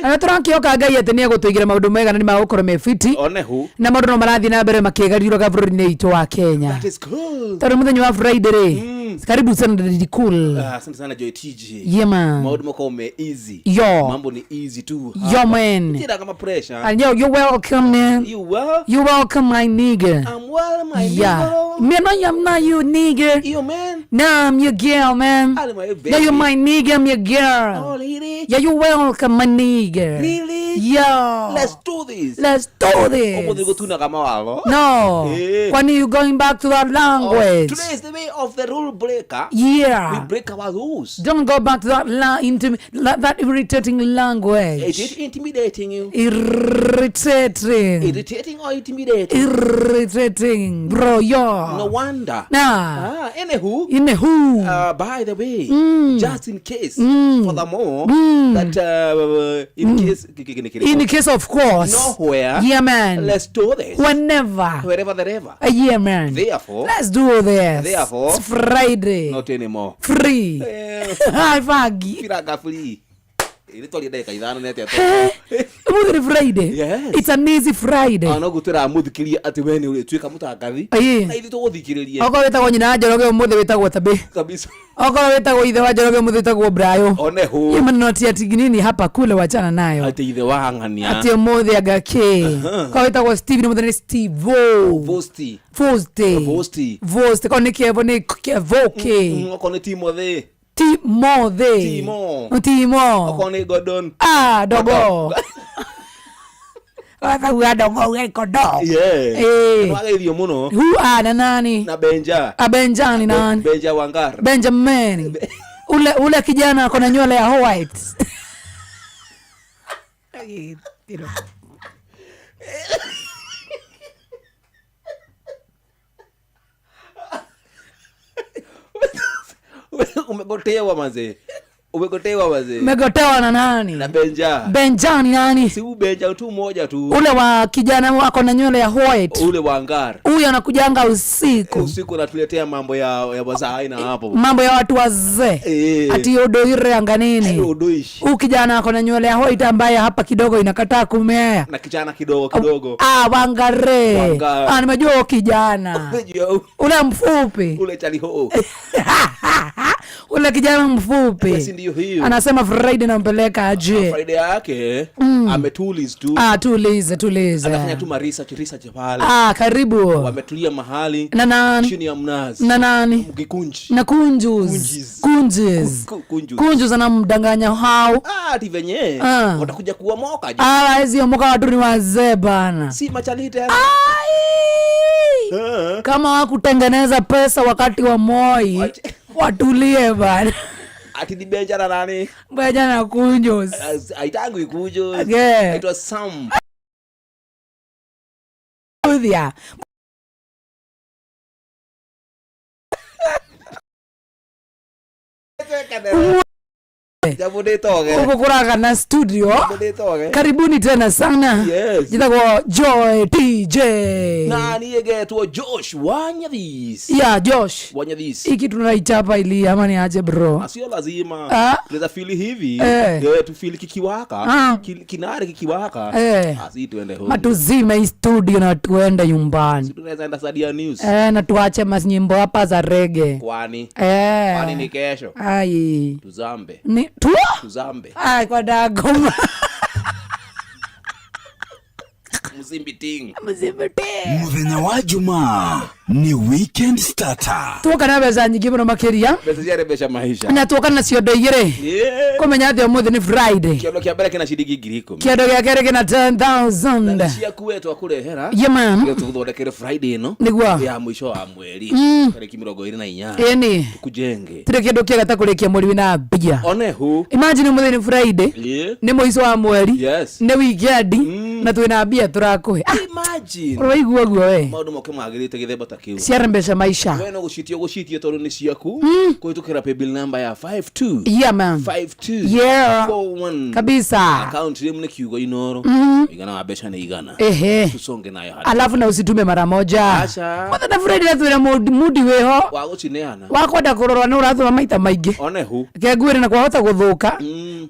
Na tũrakĩhoka Ngai atĩ nĩ egũtũigĩra maũndũ mega na nĩ magũkorwo me fiti. Onehu. Na maũndũ no marathiĩ na mbere makĩgarũraga bũrũri-inĩ witũ wa Kenya. That is cool. Tondũ mũthenya wa Friday rĩ, karibu sana Daddy Cool. Ah, asante sana Joy TJ. Yeah, man. Maũndũ makoragwo me easy. Yo. Mambo ni easy tu. Yo, man. Tira kama pressure. And yo, you're welcome, man. You well? You welcome, my nigga. I'm well, my Yeah. nigga. Man, no, I'm not you, nigga. You, man. Nah, I'm your girl, man. I'm my baby. Yeah, you're my nigga, I'm your girl. Oh, really? Yeah, you welcome, my nigga. Really? Yo. Let's do this. Let's do this. Ũmũthĩ gũtunaga mawatho. No. Kwani you going back to that language? Oh, today is the way of the rule breaker. Yeah. We break our rules. Don't go back to that that irritating language. Is it intimidating you? Irritating. Irritating or intimidating? Irritating, bro. Yo. No wonder. Nah. Ah, anywho. Anywho. By the way, just in case, furthermore, that in case, In case of course. Nowhere. Yeah, man. Let's do this. Whenever. Wherever, wherever. Yeah, man. Therefore. Let's do this. Therefore. It's Friday. Not anymore. Free. Hi, Fagi. Firaga free. Ĩrĩ twaria ndagĩka ithano nĩ atĩa? Ũmũthĩ nĩ Friday. Yes. It's an easy Friday. Ona ũguo tũramũthikĩria atĩ we nĩ ũrĩtuĩka mũtangathi. Ĩĩ. Na ithuĩ tũgũthikĩrĩrie. Okorwo wĩtagwo nyina wa Njoroge ũmũthĩ wĩtagwo Tabĩ. Kabisa. Okorwo wĩtagwo ithe wa Njoroge ũmũthĩ wĩtagwo Brayo. Onehu. Hiyo maneno ati ati nini hapa kule wachana nayo. Atĩ ithe wa ng'ania. Ati ũmũthĩ anga kĩ. Korwo wĩtagwo Steve ũmũthĩ nĩ Steve O. Vosti. Vosti. Vosti. Vosti. Korwo nĩ Kevo nĩ Kevo kĩ. Okorwo nĩ Timothy. T Timothy. Timo. Timo. Okorwo nĩ Gordon. Ah, dogo. Watauga dogo uge kodo. Yeah. Eh. Nĩwageithio mũno. Who ah, na nani? Na Benja. Abenja ni nani? Benja Wangar. Benjamin. Ule kijana ako na nywele ya white. Umegotewa manze. Umegotewa manze. Umegotewa na nani? Na Benja. Benja ni nani? Si Benja tu mmoja tu. Ule wa kijana wako na nywele ya white. Ule Wangar. Huyu anakujanga usiku. Usiku anatuletea mambo ya wazaa na hapo. Mambo ya watu wazee. Ati odoire anganini. Odoishi. Huyu kijana ako na nywele ya white ambaye hapa kidogo inakataa kumea. Na kijana kidogo kidogo. Ah, Wangare. Wangare. Ah, nimejua huyo kijana. Ule mfupi. Ule chaliho. Ule kijana mfupi. Basi ndio hiyo. Anasema Friday nampeleka aje. Friday yake ametulize tu. Ah, tulize. Anafanya tu ma research pale. Ah, karibu. Wametulia mahali. Na nani? Chini ya mnazi. Na nani? Mkikunji. Na kunjus. Kunjus. Kunjus. Kunjus anamdanganya hao. Ah, ati venye. Ah. Watakuja kuomoka je. Ah, hawezi omoka, watu ni wazee bana. Si machali tena. Ai. Kama hawakutengeneza pesa wakati wa Moi, watulie bana. Ati ni Benja na nani? Benja na Kunjus. Aitangu Kunjus. Yeah. Aitwa Sam. Udhia. Jambo nditoge. Huko kuraga na studio. Jambo nditoge. Karibuni tena sana. Yes. Jitagwo Joy TJ. Na niĩ ngetwo Josh Wanyathis. Yeah, Josh. Wanyathis. Hiki tunaichapa ili ama ni aje bro? Sio lazima. Ah. Tunaweza feel hivi. Eh. Tu feel kikiwaka. Ah. Kinare kikiwaka. Eh. Ah, si tuende home. Matuzime hii studio na tuende nyumbani. Tunaweza enda Sadia News. Na tuache manyimbo hapa za reggae. Kwani? Kwani ni kesho? Ai. Tuzambe. Ni tu? Tuzambe. Ai, kwa dagoma. Mzimbi ting. Mzimbi ting. Muthenya wa Jumaa ni weekend starter. Tuoka na mbeca nyingĩ mũno makĩria. Mbeca cia mbeca maisha. Na tuoka na ciondo igĩrĩ. Yeah. Kũmenya atĩ ũmũthĩ nĩ Friday. Kĩondo kĩa mbere kĩna ciringi 10,000. Kĩondo gĩa kerĩ kĩna 10,000. Ciaku we twakũrehera. Yeah, man. Nĩgetha tũgũthondekere Friday ĩno. Nĩguo. Ya mũico wa mweri. Tarĩki 24. Ĩni. Tukujenge. Tirĩ kĩndũ kĩega ta kũrĩkia mweri wĩna mbia. One hu. Imagine ũmũthĩ nĩ Friday. Yeah. Nĩ mũico wa mweri. Yes. Nĩ weekend. Na twĩna mbia tũrakũhe. Ah, Imagine. ũraigua ũguo we. Maũndũ moke magĩrĩte gĩthemba ta kĩu. Ciara mbeca maisha. We no gũciĩtio gũciĩtio tondũ nĩ ciaku. Kũhĩtũkĩra paybill number ya 52. Yeah, man. 52. Yeah. 41. Kabisa. Account name nĩ kiugo Inoro. Igana wa mbeca nĩ igana. Ehe. Tusonge nayo harĩa. Alafu na usitume mara moja. Aca. Mothe na Friday na twĩna mudi wĩho. Wa gũcineana. Wa kwenda kũrorwo nĩ ũrathoma maita maingĩ. One hu. Kengwĩre na kwahota gũthũka.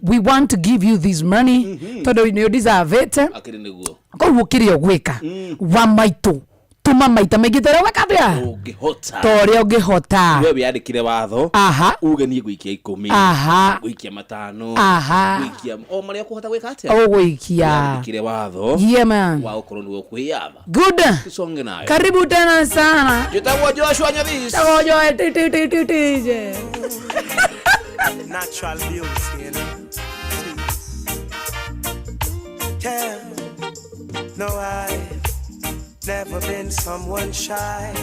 We want to give you this money tondũ nĩ ũdeserve it. Akĩrĩ nĩguo. Koguo kĩrĩa ũgwĩka wa maitũ tũma maita maingĩ ta ũrĩa ũgwĩka atĩa? Ũngĩhota. Ta ũrĩa ũngĩhota. We wĩyandĩkĩre watho. Aha. Uge niĩ ngũikia 10. Aha. Ngũikia 5. Aha. Ngũikia o marĩa ũkũhota gwĩka atĩa? Ũgũikia. Wĩyandĩkĩre watho. Yeah, man. Wa gũkorwo nĩwe ũkwĩyatha. Good. Tusonge nayo. Karibu tena sana. Njĩtagwo Joshua Nyathis. Njĩtagwo Joy T T T T T J. Natural beauty, you know. Yeah. No, I've never been someone shy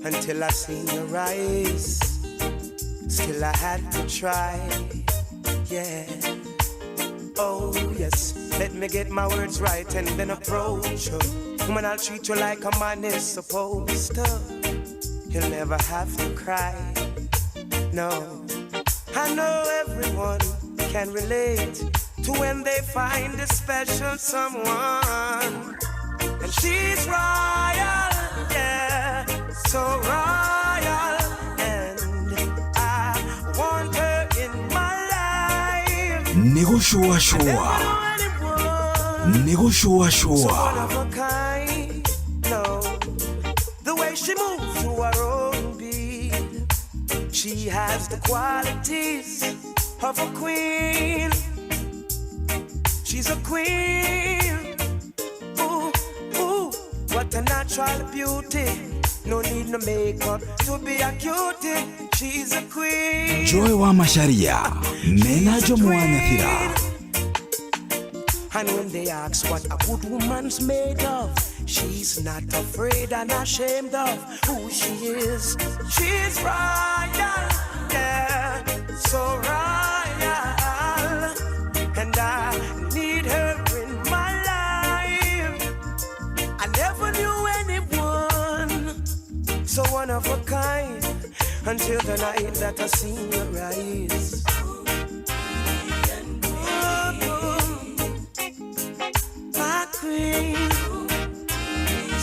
until I seen your eyes. Still I had to try. Yeah. Oh yes, let me get my words right and then approach you. Woman, I'll treat you like a man is supposed to. You'll never have to cry. No, I know everyone can relate to when they find a special someone. And she's royal, yeah, so royal. And I want her in my life. Nĩ gũcũacũa. Nĩ gũcũacũa. One of a kind, no. The way she moves to her own beat, she has the qualities of a queen. She's a queen. Ooh, ooh, what a natural beauty. No need no makeup to be a cutie. She's a queen. Joy wa Macharia mena Jomo wa Nyathira. And when they ask what a good woman's made of, she's not afraid and ashamed of who she is. She's royal, yeah, so royal. And I need her in my life. I never knew anyone so one of a kind until the night that I seen your eyes. My queen,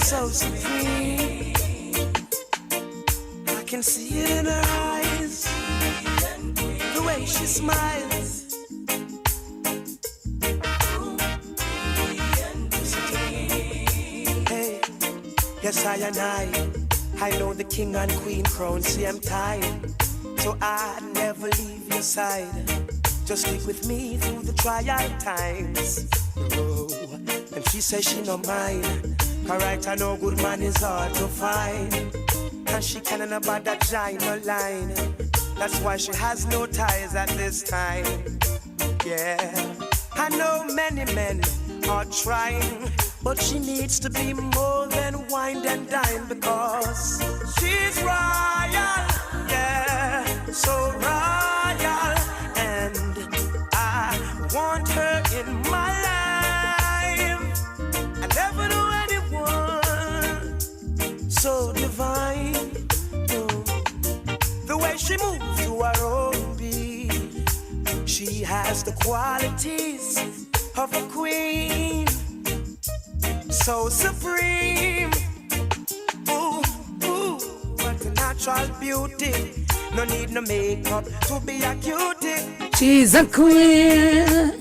so supreme. I can see it in her eyes, the way she smiles. Hey, yes, I and I know the king and queen crown same time, so I never leave your side. Just stick with me through the trial times. Oh, and she says she no mind. Correct, I know good man is hard to find. And she can't about that giant line. That's why she has no ties at this time. Yeah, I know many men are trying, but she needs to be more than wine and dine, because she's royal, yeah, so royal. And I want her in my life. I never knew anyone so divine. Oh, the way she moves to her own beat, she has the qualities of a queen, so supreme. Ooh, ooh, what a natural beauty. No need no makeup to be a cutie. She's a queen.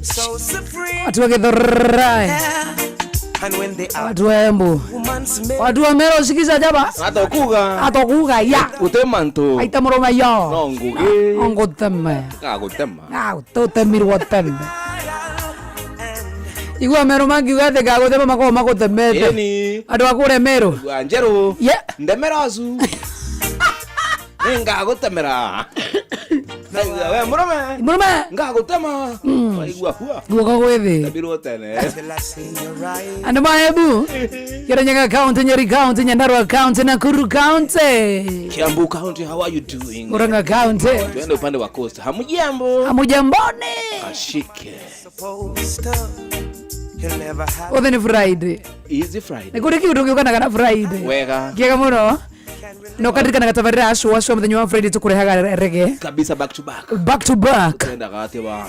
So supreme. Watu wa Githurai. Yeah. And when they are Watu wa Embu. woman's made Watu wa Meru sikiza jaba. Atokuga. Atokuga ya. Gutema ntu. Aita mũrũme yo. No ngugi. Ngũteme. Gagutema. Tũtemirwo tene. Igua Meru mangiuga atĩ ngagũtema makoragwo magũtemete. Ĩni. Andũ a kũrĩa Meru. Igua njerũ. Yeah. Ndemera acu. Nĩngagũtemera. Ndaigua we mũrũme. Mũrũme. Ngagũtema. Waigua hua. Guoko gwĩ thĩ. Temirwo tene. till I see your eyes. Andũ ma Embu. Kirinyaga County, Nyeri County, Nyandarua County, Nakuru County. Kiambu County, how are you doing? Murang'a County. Tuende upande wa coast. Hamujambo. Hamujamboni. Ashike. Supposed to, you'll never have. Ũthĩ nĩ Friday. Easy Friday. Nĩ kũrĩ kĩũndũ gĩũkanaga na Friday. Wega. Kĩega mũno. Na ũkaririkanaga tabarĩra acwa acwa mũthenya wa Friday tũkũrehaga rege. Kabisa back to back. Back to back. Tuendaga atĩ bana.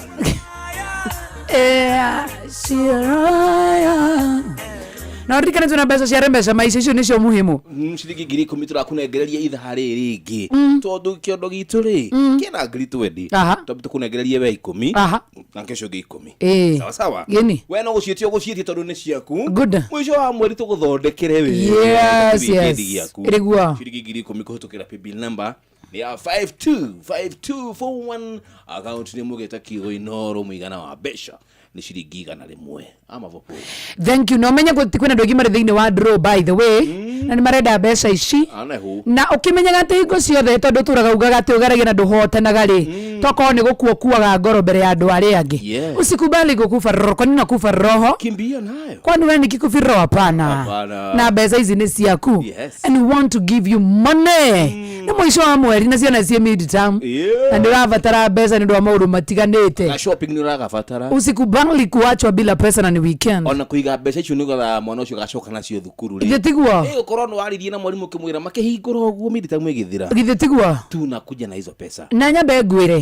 Na ũririkane twĩna mbeca cia mbeca maica icio nĩcio muhimu. Ciringi 10,000 tũrakũnengereria ithaa rĩrĩ rĩngĩ. Tondũ kĩondo gitũ rĩ kĩna 20,000. Tondũ tũkũnengererie we 10 na kesho ũngĩ 10. Ĩĩ. Sawa sawa. Gĩni. We no gũciĩtia ũgũciĩtia tondũ nĩ ciaku. Good. Mũico wa mweri tũgũthondekere wega. Yes, Weekend yes. gĩaku. Ĩrĩguo. Ciringi 10,000 kũhĩtũkĩra paybill number nĩ ya 525241 account nĩ mũgĩta kiugo Inooro mũigana wa mbeca nĩ ciringi 100 amavopo. Thank you. Na ũmenye kwĩna andũ aingĩ marĩ thĩinĩ wa draw by the way na nĩ marenda mbeca ici. Anehu. Na ũkĩmenyaga atĩ hingo ciothe tondũ ũtũraga ugaga atĩ ũgeragia na ndũhotanaga rĩ, tokorwo nĩ gũkua ũkuaga ngoro mbere ya andũ arĩa angĩ. Yes. Usikubali kukufa roho. Kwani unakufa roho? Kimbia nayo. Kwani wewe nikikufi roho? Hapana. Hapana. Na mbeca ici nĩ ciaku. Yes. And we want to give you money. Nĩ mũico wa mweri na ciana ciĩ mid-term. Yeah. Na nĩ ũrabatara mbeca nĩ ũndũ wa maũndũ matiganĩte. Na shopping nĩ ũragabatara. Usikubali kuachwa bila pesa na ni weekend. Ona kũiga mbeca icio nĩgetha mwana ũcio agacoka nacio thukuru rĩ. Githĩ tiguo? Ĩ ũkorwo nĩ waririe na mwarimũ ũkĩmwĩra makĩhingũra ũguo mid-term ĩgĩthira. Githĩ tiguo? Tunakuja na hizo pesa. Na nyambe ngwĩre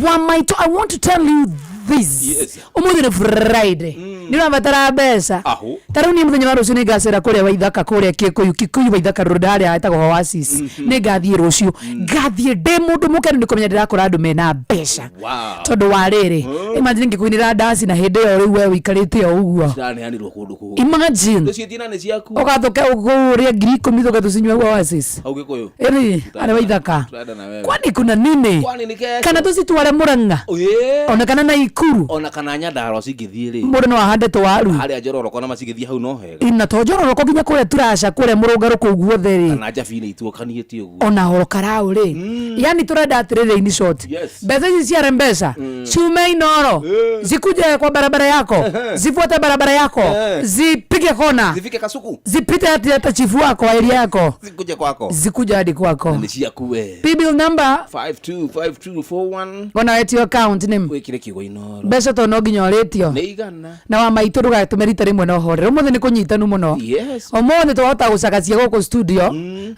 wa maitũ, I want to tell you this. Yes. Ũmũthĩ nĩ Friday. Nĩ ũrabatara mbeca. Aho. Ta rĩu niĩ mũthenya wa rũciũ nĩngacera kũrĩa Waithaka, kũrĩa Kikuyu, Kikuyu Waithaka Road harĩa hetagwo Oasis. Nĩngathiĩ rũciũ. Ngathiĩ ndĩ mũndũ mũkenu nĩ kũmenya ndĩrakora andũ mena mbeca. Wow. Tondũ wa rĩrĩ, imagine ngĩkũinĩra ndaci na hĩndĩ ĩyo rĩu we ũikarĩte o ũguo. Ciraneanĩrwo kũndũ kũu. Imagine. Tũciĩtie na nĩ ciaku. Ũgatũke ũkũrĩa 10,000 tũke tũcinyue Oasis. Hau Gĩkũyũ. Ĩni, harĩa Waithaka. Tũrenda na wewe. Kwani kuna nini? Kwani nĩ kesho? Kana tũcitware Murang'a. Ĩĩ. Ona kana Naikuru. Ikuru ona kana Nyandarua cingĩthiĩ rĩ mũndũ no ahande tũwaru harĩa Njororoko na macingĩthiĩ hau no hega na to Njororoko nginya kũrĩa Turasha kũrĩa Mũrũngarũ kũu guothe rĩ kana Njabini ituũkanĩtie ũguo ona horo karau rĩ yani turenda atĩrĩrĩ in short Yes. mbeca ici ciare mbeca ciume Inoro zikuje kwa barabara yako zifuate barabara yako zipige kona zifike Kasuku zipite hata chifu wako area yako zikuje kwako zikuje hadi kwako nĩ ciaku we Paybill number 525241 ona wetio account name wĩkĩre kiugo Inoro mbeca to no nginya ũrĩtio nĩ igana na wa maitũ ndũgatũme rita rĩmwe na ũhorere ũmũthĩ nĩ kũnyitanu mũno yes ũmũthĩ twahota gũcagacia gũkũ studio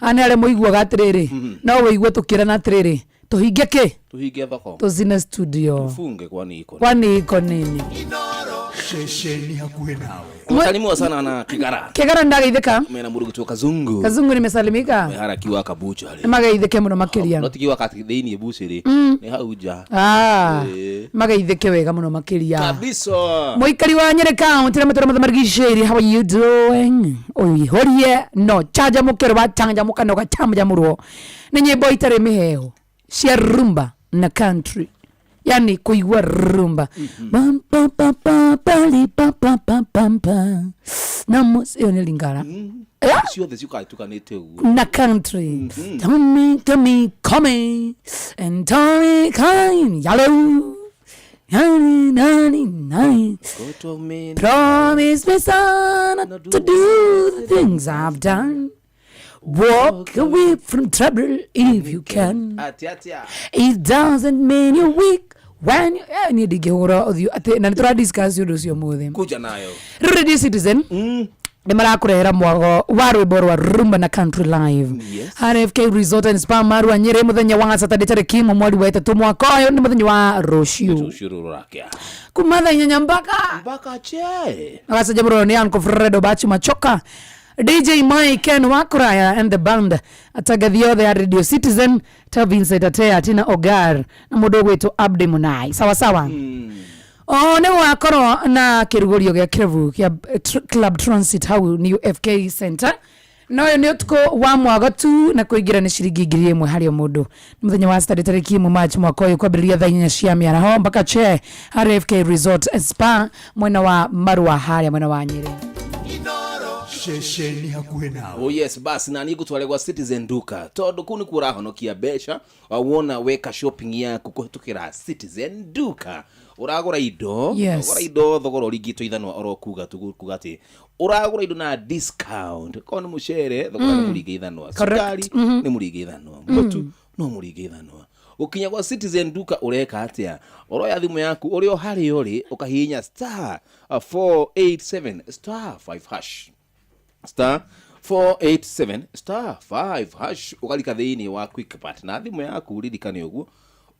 aya arĩa mũiguaga atĩrĩrĩ no wĩigue tũkĩrana atĩrĩrĩ tũhinge kĩ tuhinge thoko tũcine studio tufunge kwani iko kwani iko nini ceceni hakuhĩ nawe Msalimiwa sana na Kigara Kigara ndageithĩka mena mũrugitwo Kazungu Kazungu nimesalimika harakiwa kabucha nĩ mageithĩke mũno makĩria no tikiwa kati thĩinĩ bucĩrĩ nĩ hau nja mageithĩke wega mũno makĩria kabisa mũikari wa Nyeri County na matũra mothe marigicĩirie how are you doing ũihorie no canjamũke rwa canjamũka na ũgacanjamũrwo nĩ nyĩmbo itarĩ mĩheho cia rumba na country yani kuigua rumba Pam, pam, pam, pam, pali, pam, pam, pam, pam, pam. Na ĩyo nĩ Lingala ciothe ciũkaga itukanĩte ũguo na country tell me tell me come and tell me kind yellow nani nani nani promise me son not to do the things I've done walk away from trouble if you can atia it doesn't mean you're weak when niĩ ndingĩhũra ũthiũ atĩ na nĩ tũra discuss ũndũ ũcio ũmũthĩ kuja nayo rĩu Radio Citizen nĩ marakũrehera mwago wa rwĩmbo rwa rumba na country live RFK Resort and Spa Marua Nyeri mũthenya wa Saturday tarĩki ĩmwe mweri wa ĩtatũ mwaka ũyũ nĩ mũthenya wa rũciũ rũciũ rũrũ rũrakĩa kuma thaa inyanya mpaka che agacanjamũrwo nĩ Uncle Fredo Bachi Machoka DJ Mike Ken Wakuraya and the band atangathi othe a Radio Citizen ta Vincent Atea Tina Ogar na mũndũ ũgwĩtwo Abdi Munai sawa sawa o nĩ gũgakorwo na kĩrugũrio gĩa kĩrabu kĩa Club Transit hau New FK Center na ũyũ nĩ ũtukũ wa mwago tu na kũingĩra nĩ ciringi 1,000 harĩ o mũndũ nĩ mũthenya wa Saturday tarĩki ĩmwe Machi mwaka ũyũ kwambĩrĩria thaa inya cia mĩaraho mpaka che RFK Resort and Spa mwena wa Marua harĩa mwena wa Nyeri ceceni hakuhĩ nawe oh yes basi na niĩ ngũtware gwa Citizen Duka tondũ kũu nĩkuo ũrahonokia mbeca wona weka shopping yaku kũhĩtũkĩra Citizen Duka ũragũra indo Yes. ũragũra indo thogora ũringĩtwo ithanwa oro kuga tu kuga atĩ ũragũra indo na discount korwo nĩ mũcere thogora nĩ mũringe ithanwa Correct. cukari nĩ mũringe ithanwa mũtu no mũringe ithanwa ũkinya gwa Citizen Duka ũreka atĩa ũroya thimũ yaku ũrĩ o harĩa ũrĩ ũkahihinya star 487 star 5 hash star 487 star 5 hash ũkarika thĩinĩ wa Quickmart na thimũ yaku ririkane ũguo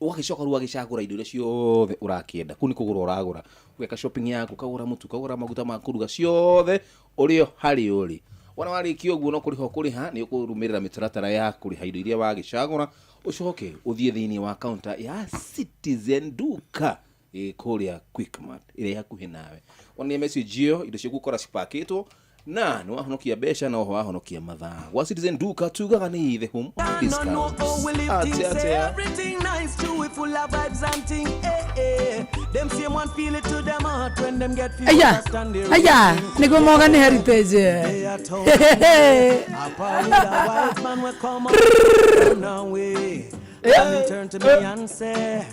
ũgagĩcoka rĩu ũgagĩcagũra indo iria ciothe ũrakĩenda kũu nĩ kũgũra ũragũra ũgeka shopping yaku ũkagũra mũtu ũkagũra maguta ma kũruga ciothe ũrĩ o harĩa ũrĩ wona warĩkia ũguo no kũrĩha ũkũrĩha nĩ ũkũrũmĩrĩra mĩtaratara ya kũrĩha indo iria wagĩcagũra ũcoke ũthiĩ thĩinĩ wa counter ya Citizen Duka kũrĩa Quickmart ĩrĩa ĩ hakuhĩ nawe wonia message ĩyo indo ciaku ũkora cipakĩtwo na nĩ wahonokia mbeca na oho wahonokia mathaa gwa Citizen Duka tugaga nĩ the home of discounts atia atia Everything nice too, we full of vibes and thing. Eh, eh. Them same one feel it to them heart when them get feel aya understand the aya nĩguo moga nĩ heritage They are told a party with a white man will come on our way. And he turn to me and say,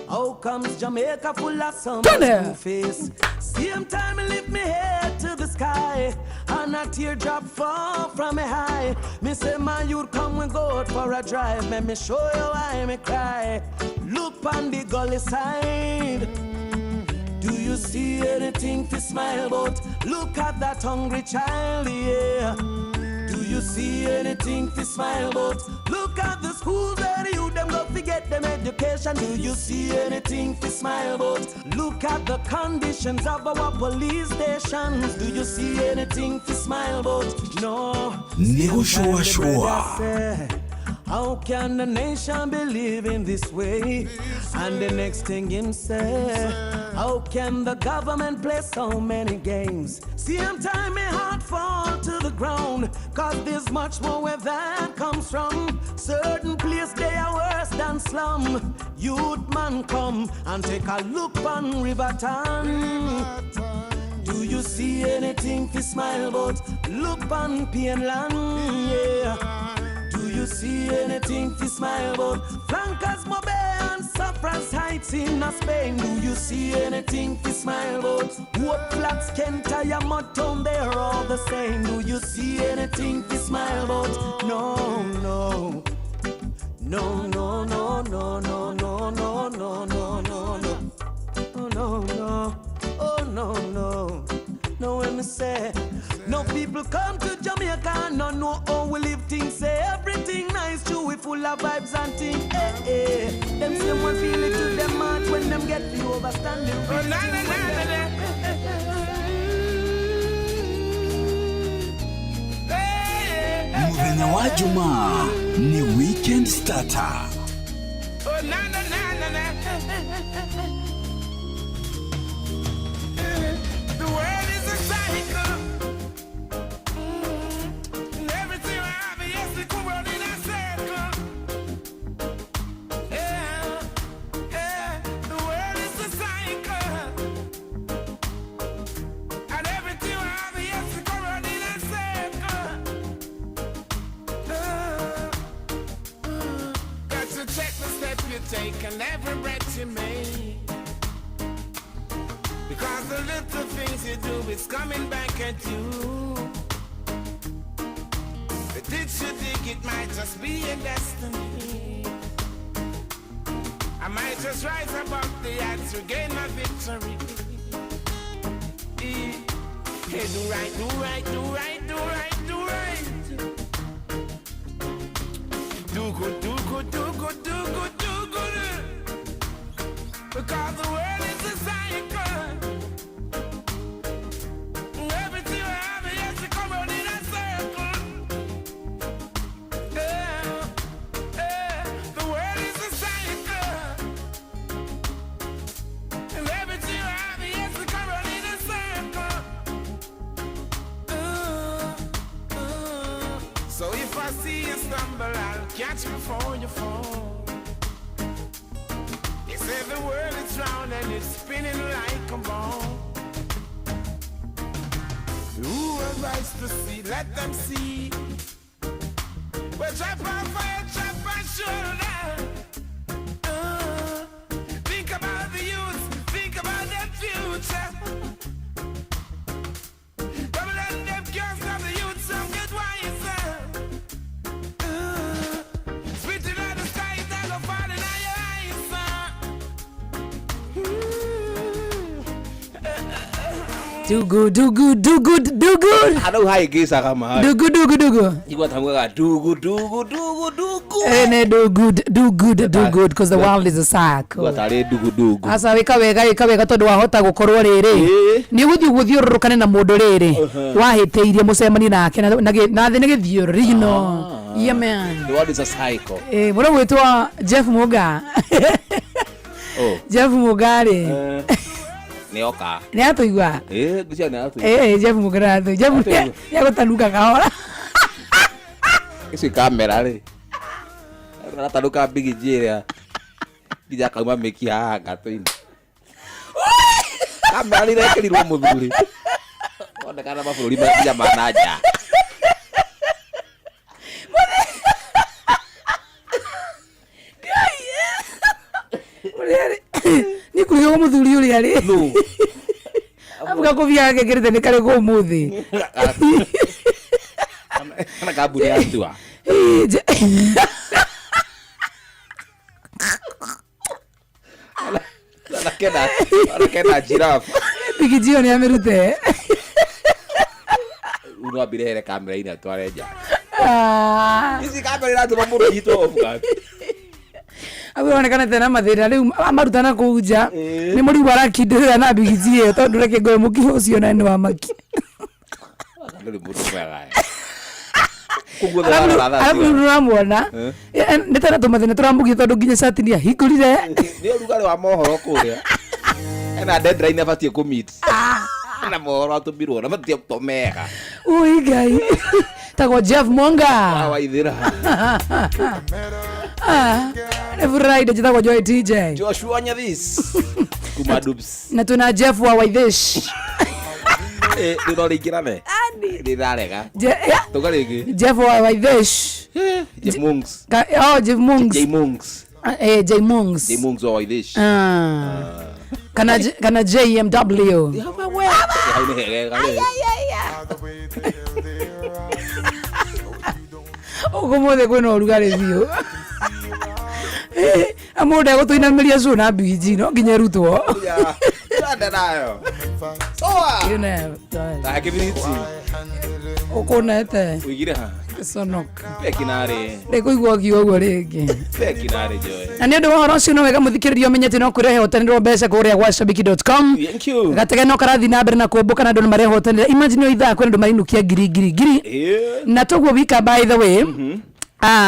How comes Jamaica full of some Turn face? Same time I lift me head to the sky and a teardrop fall from me high. Me say my youth come we go out for a drive. Let me show you why me cry. Look on the gully side. Do you see anything to smile about? Look at that hungry child, yeah. Do you see anything to smile about? Look at the schools that you them go forget them education. Do you see anything to smile about? Look at the conditions of our police stations. Do you see anything to smile about? No. Nĩgũcũacũa. How can the nation believe in this way? And the next thing him say, how can the government play so many games? Same time my heart fall to the ground, cause there's much more where that comes from. Certain place they are worse than and slum. Youth man come and take a look on Riverton. Do you see anything to smile about? Look on Painland, yeah. Do you see anything to smile about? Flankers, Mobay and Saffron's Heights in a Spain. Do you see anything to smile about? Hope Flats, Kentire, Mudtown, they're all the same. Do you see anything to smile about? No, no. No, no, no, no, no, no, no, no, no, no, no. Oh, no, no. Oh, no, no. No, when me say, no people come to Jamaica, no know how we live things. Say everything nice, true, we full of vibes and things. Eh, eh. Them same one feel it to them heart when them get the overstanding. Oh, na, na, na, na, na. Muthenya wa Jumaa ni weekend starter. Oh, na, na, na, na, na. The world is a cycle. And everything I have, yes, the cool world in a circle. Yeah, yeah. The world is a cycle. And everything I have, yes, the cool world in a circle. Got to check the step you take and every breath you make. Because the little things you do, it's coming back at you. The ditch you dig, it might just be a destiny. I might just rise above the odds to gain my victory. Hey, do right, do right, do right, do right, do right. Do good, do good, do good, do good, do good. Because the world is a cycle. Everything I have, yes, it come round in a circle. Yeah, yeah. The world is a cycle. And everything I have, yes, it come round in a circle. So if I see you stumble, I'll catch you before you fall. They say the world is round and it's spinning like a ball. Who has eyes to see, let them see. Well, chop on fire, chop on shoulder. Think about the youth, think about their future. Babylon, them can't stop the youth, some get wiser. Spitting out the sky, that'll fall in your eyes. Do good, do good, do good, do good. Andå haingäcaga maä Do good, do good, do good. igua tamugaga ndugu ndugu ndugu ndugu Ene do good, do good, do good, because the world is a circle. igua tarä ndugu ndugu Aca wika wega wika wega tondu wahota gukorwo riri ni uguthii guthiururukane na mundu riri wahitiirie mucemanie nake na thi ni githiururi you know. Yeah man. The world is a cycle. Eh muno gwitwa Jeff Muga. Oh. Jeff Muga ri. Nä oka Ni atuigua. ngwĩciria nĩ atũigua. Eh Jeff Muga na Jeff Atũigua. ni agutanuka kahora. Ici kamera rä aratanũka mbigi ä rä a nginya akauma mä ki haha ngatå-inä kamera nä irekä rirwo må thuri onekana mabå rå ri nginya ma nja Ni kuriga muthuri uria ri. Abuga kobia gekirite ni kare umuthi. Kana kambuni ya tua Ona kena giraffe. Bigi G ni amerute. Uno ambire here kamera-inĩ atware nja. Ah. Ici kamera iratũma mũndũ anyitwo off guard. Abu onekana tena mathĩna rĩu amarutana kũu nja nĩ mũrigwo arakindĩrĩra na Big G ĩyo tondũ reke ngoe mũkiho ũcio na nĩ wa maki. Ndũrĩ mũndũ mwega. Koguo Arabu nĩũramuona nĩ tena tũmathĩna tũramũgia tondũ nginya cati nĩ ahingũrire. Nĩ ũrugarĩ wa mohoro kũrĩa. Ena deadline abatiĩ kũ meet. Na mohoro atũmirwo na matirĩ to mega. Ui Ngai. Tagwo Jeff Monga. Waithira. Nĩ Friday, njĩtagwo Joy TJ. Joshua Nyathis kuma Dubs. Na tuna Jeff wa Waithish. Rä no rä ingä rane rä rarega tåga rä ngä. Jeff wa Waithish. Jeff Monks. Oh, Jeff Monks. J Monks. J Monks. J Monks wa Waithish. Ah. Kana JMW. Hau nä hegega. Ũguo kwĩna ũrugarĩ biũ. Mũndũ egũtũinamĩria cuũ na mbigi no nginya ĩrutwo. Twende nayo. Tahe kĩbiriti. Ũkũnete. Ũigire ha? Gĩconoka. Beki narĩ. Ndĩkũigua ũkiuga ũguo rĩngĩ. Beki narĩ Joy. Na nĩ ũndũ wa ũhoro ũcio no wega mũthikĩrĩria ũmenye atĩ no kwĩrehotanĩrwo mbeca kũrĩa gwa shabiki.com. Thank you. Gatege no karathiĩ na mbere na kũmbũka na andũ nĩ marehotanĩra. Imagine o ithaa kwĩna andũ marinũkia ngiri ngiri ngiri. Na toguo wika by the way.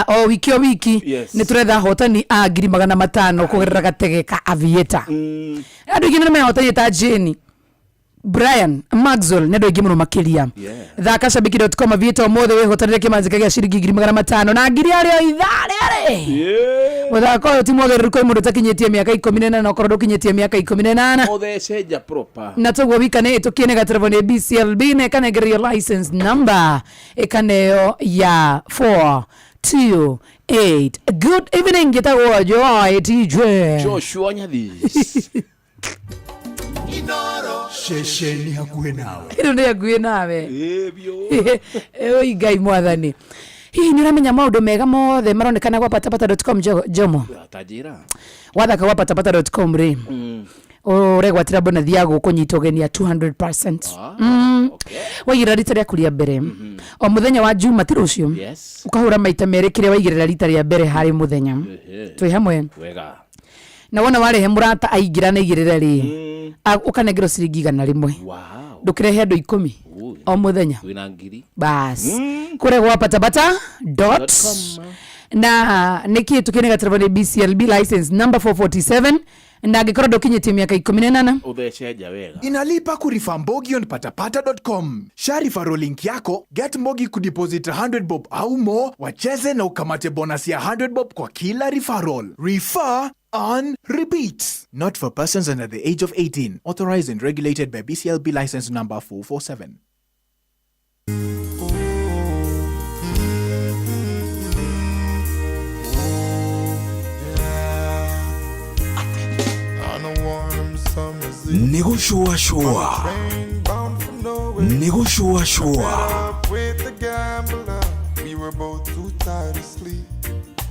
O wiki o wiki. Yes. Nĩ tũretha ahotani a 500,000 kũgerera gatege ka Aviator. Andũ aingĩ nĩ mehotanire ta Jane, Brian, Maxwell nĩ andũ aingĩ mũno makĩria. Thaka shabiki.com Aviator ũmũthĩ wĩhotanĩre kĩmanjĩka gĩa ciringi 500,000 na ngiri arĩ o ithaa rĩarĩ. Mũthako ũyũ ti mwagĩrĩru kwĩ mũndũ ũtakinyĩtie mĩaka 18, okorwo ndũkinyĩtie mĩaka 18. Ũthece proper. Na toguo wika nä ĩtũkie nĩ gaterebo nĩ BCLB na ĩkanengererio license number ĩkaneo ya 428. Good evening, njĩtagwo Joy TJ. Joshua Nyathis. Ceceni hakuhĩ nawe. Ĩno nĩ hakuhĩ nawe. Ĩĩ Ngai mwathani, hihi nĩ ũramenya maũndũ mega mothe maronekana gwa patapata.com? Jomo. Tanjĩra. Wathaka gwa patapata.com rĩ, ũregwatĩra bonathi ya gũkũnyita ũgeni ya 200%. Waigĩrĩra rita rĩaku rĩa mbere o mũthenya wa Juma ti rũciũ, Yes. ũkahũra maita merĩ kĩrĩa waigĩrĩra rita rĩa mbere harĩ mũthenya. Twĩ hamwe? Wega. Na wona warehe mũrata aingĩra na igĩrĩra rĩ, ũkanengerwo ciringi 100. Ndũkĩrehe andũ 10 o mũthenya. Wĩna ngiri. Bas, kũrĩa gwa patapata dot na nĩkĩ tũkĩnega terebo nĩ BCLB license number 447, na angĩkorwo ndũkinyĩtie mĩaka 18. Ũthece wega. Inalipa kurifa mbogi on patapata.com. Share referral link yako, get mbogi kudeposit 100 bob au more, wacheze na ukamate bonus ya 100 bob kwa kila referral. Refer on repeat. Not for persons under the age of 18. Authorized and regulated by BCLB license number 447. Nĩ gũcuacua, nĩ gũcuacua. With the gambler, we were both too tired to sleep,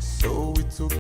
so we took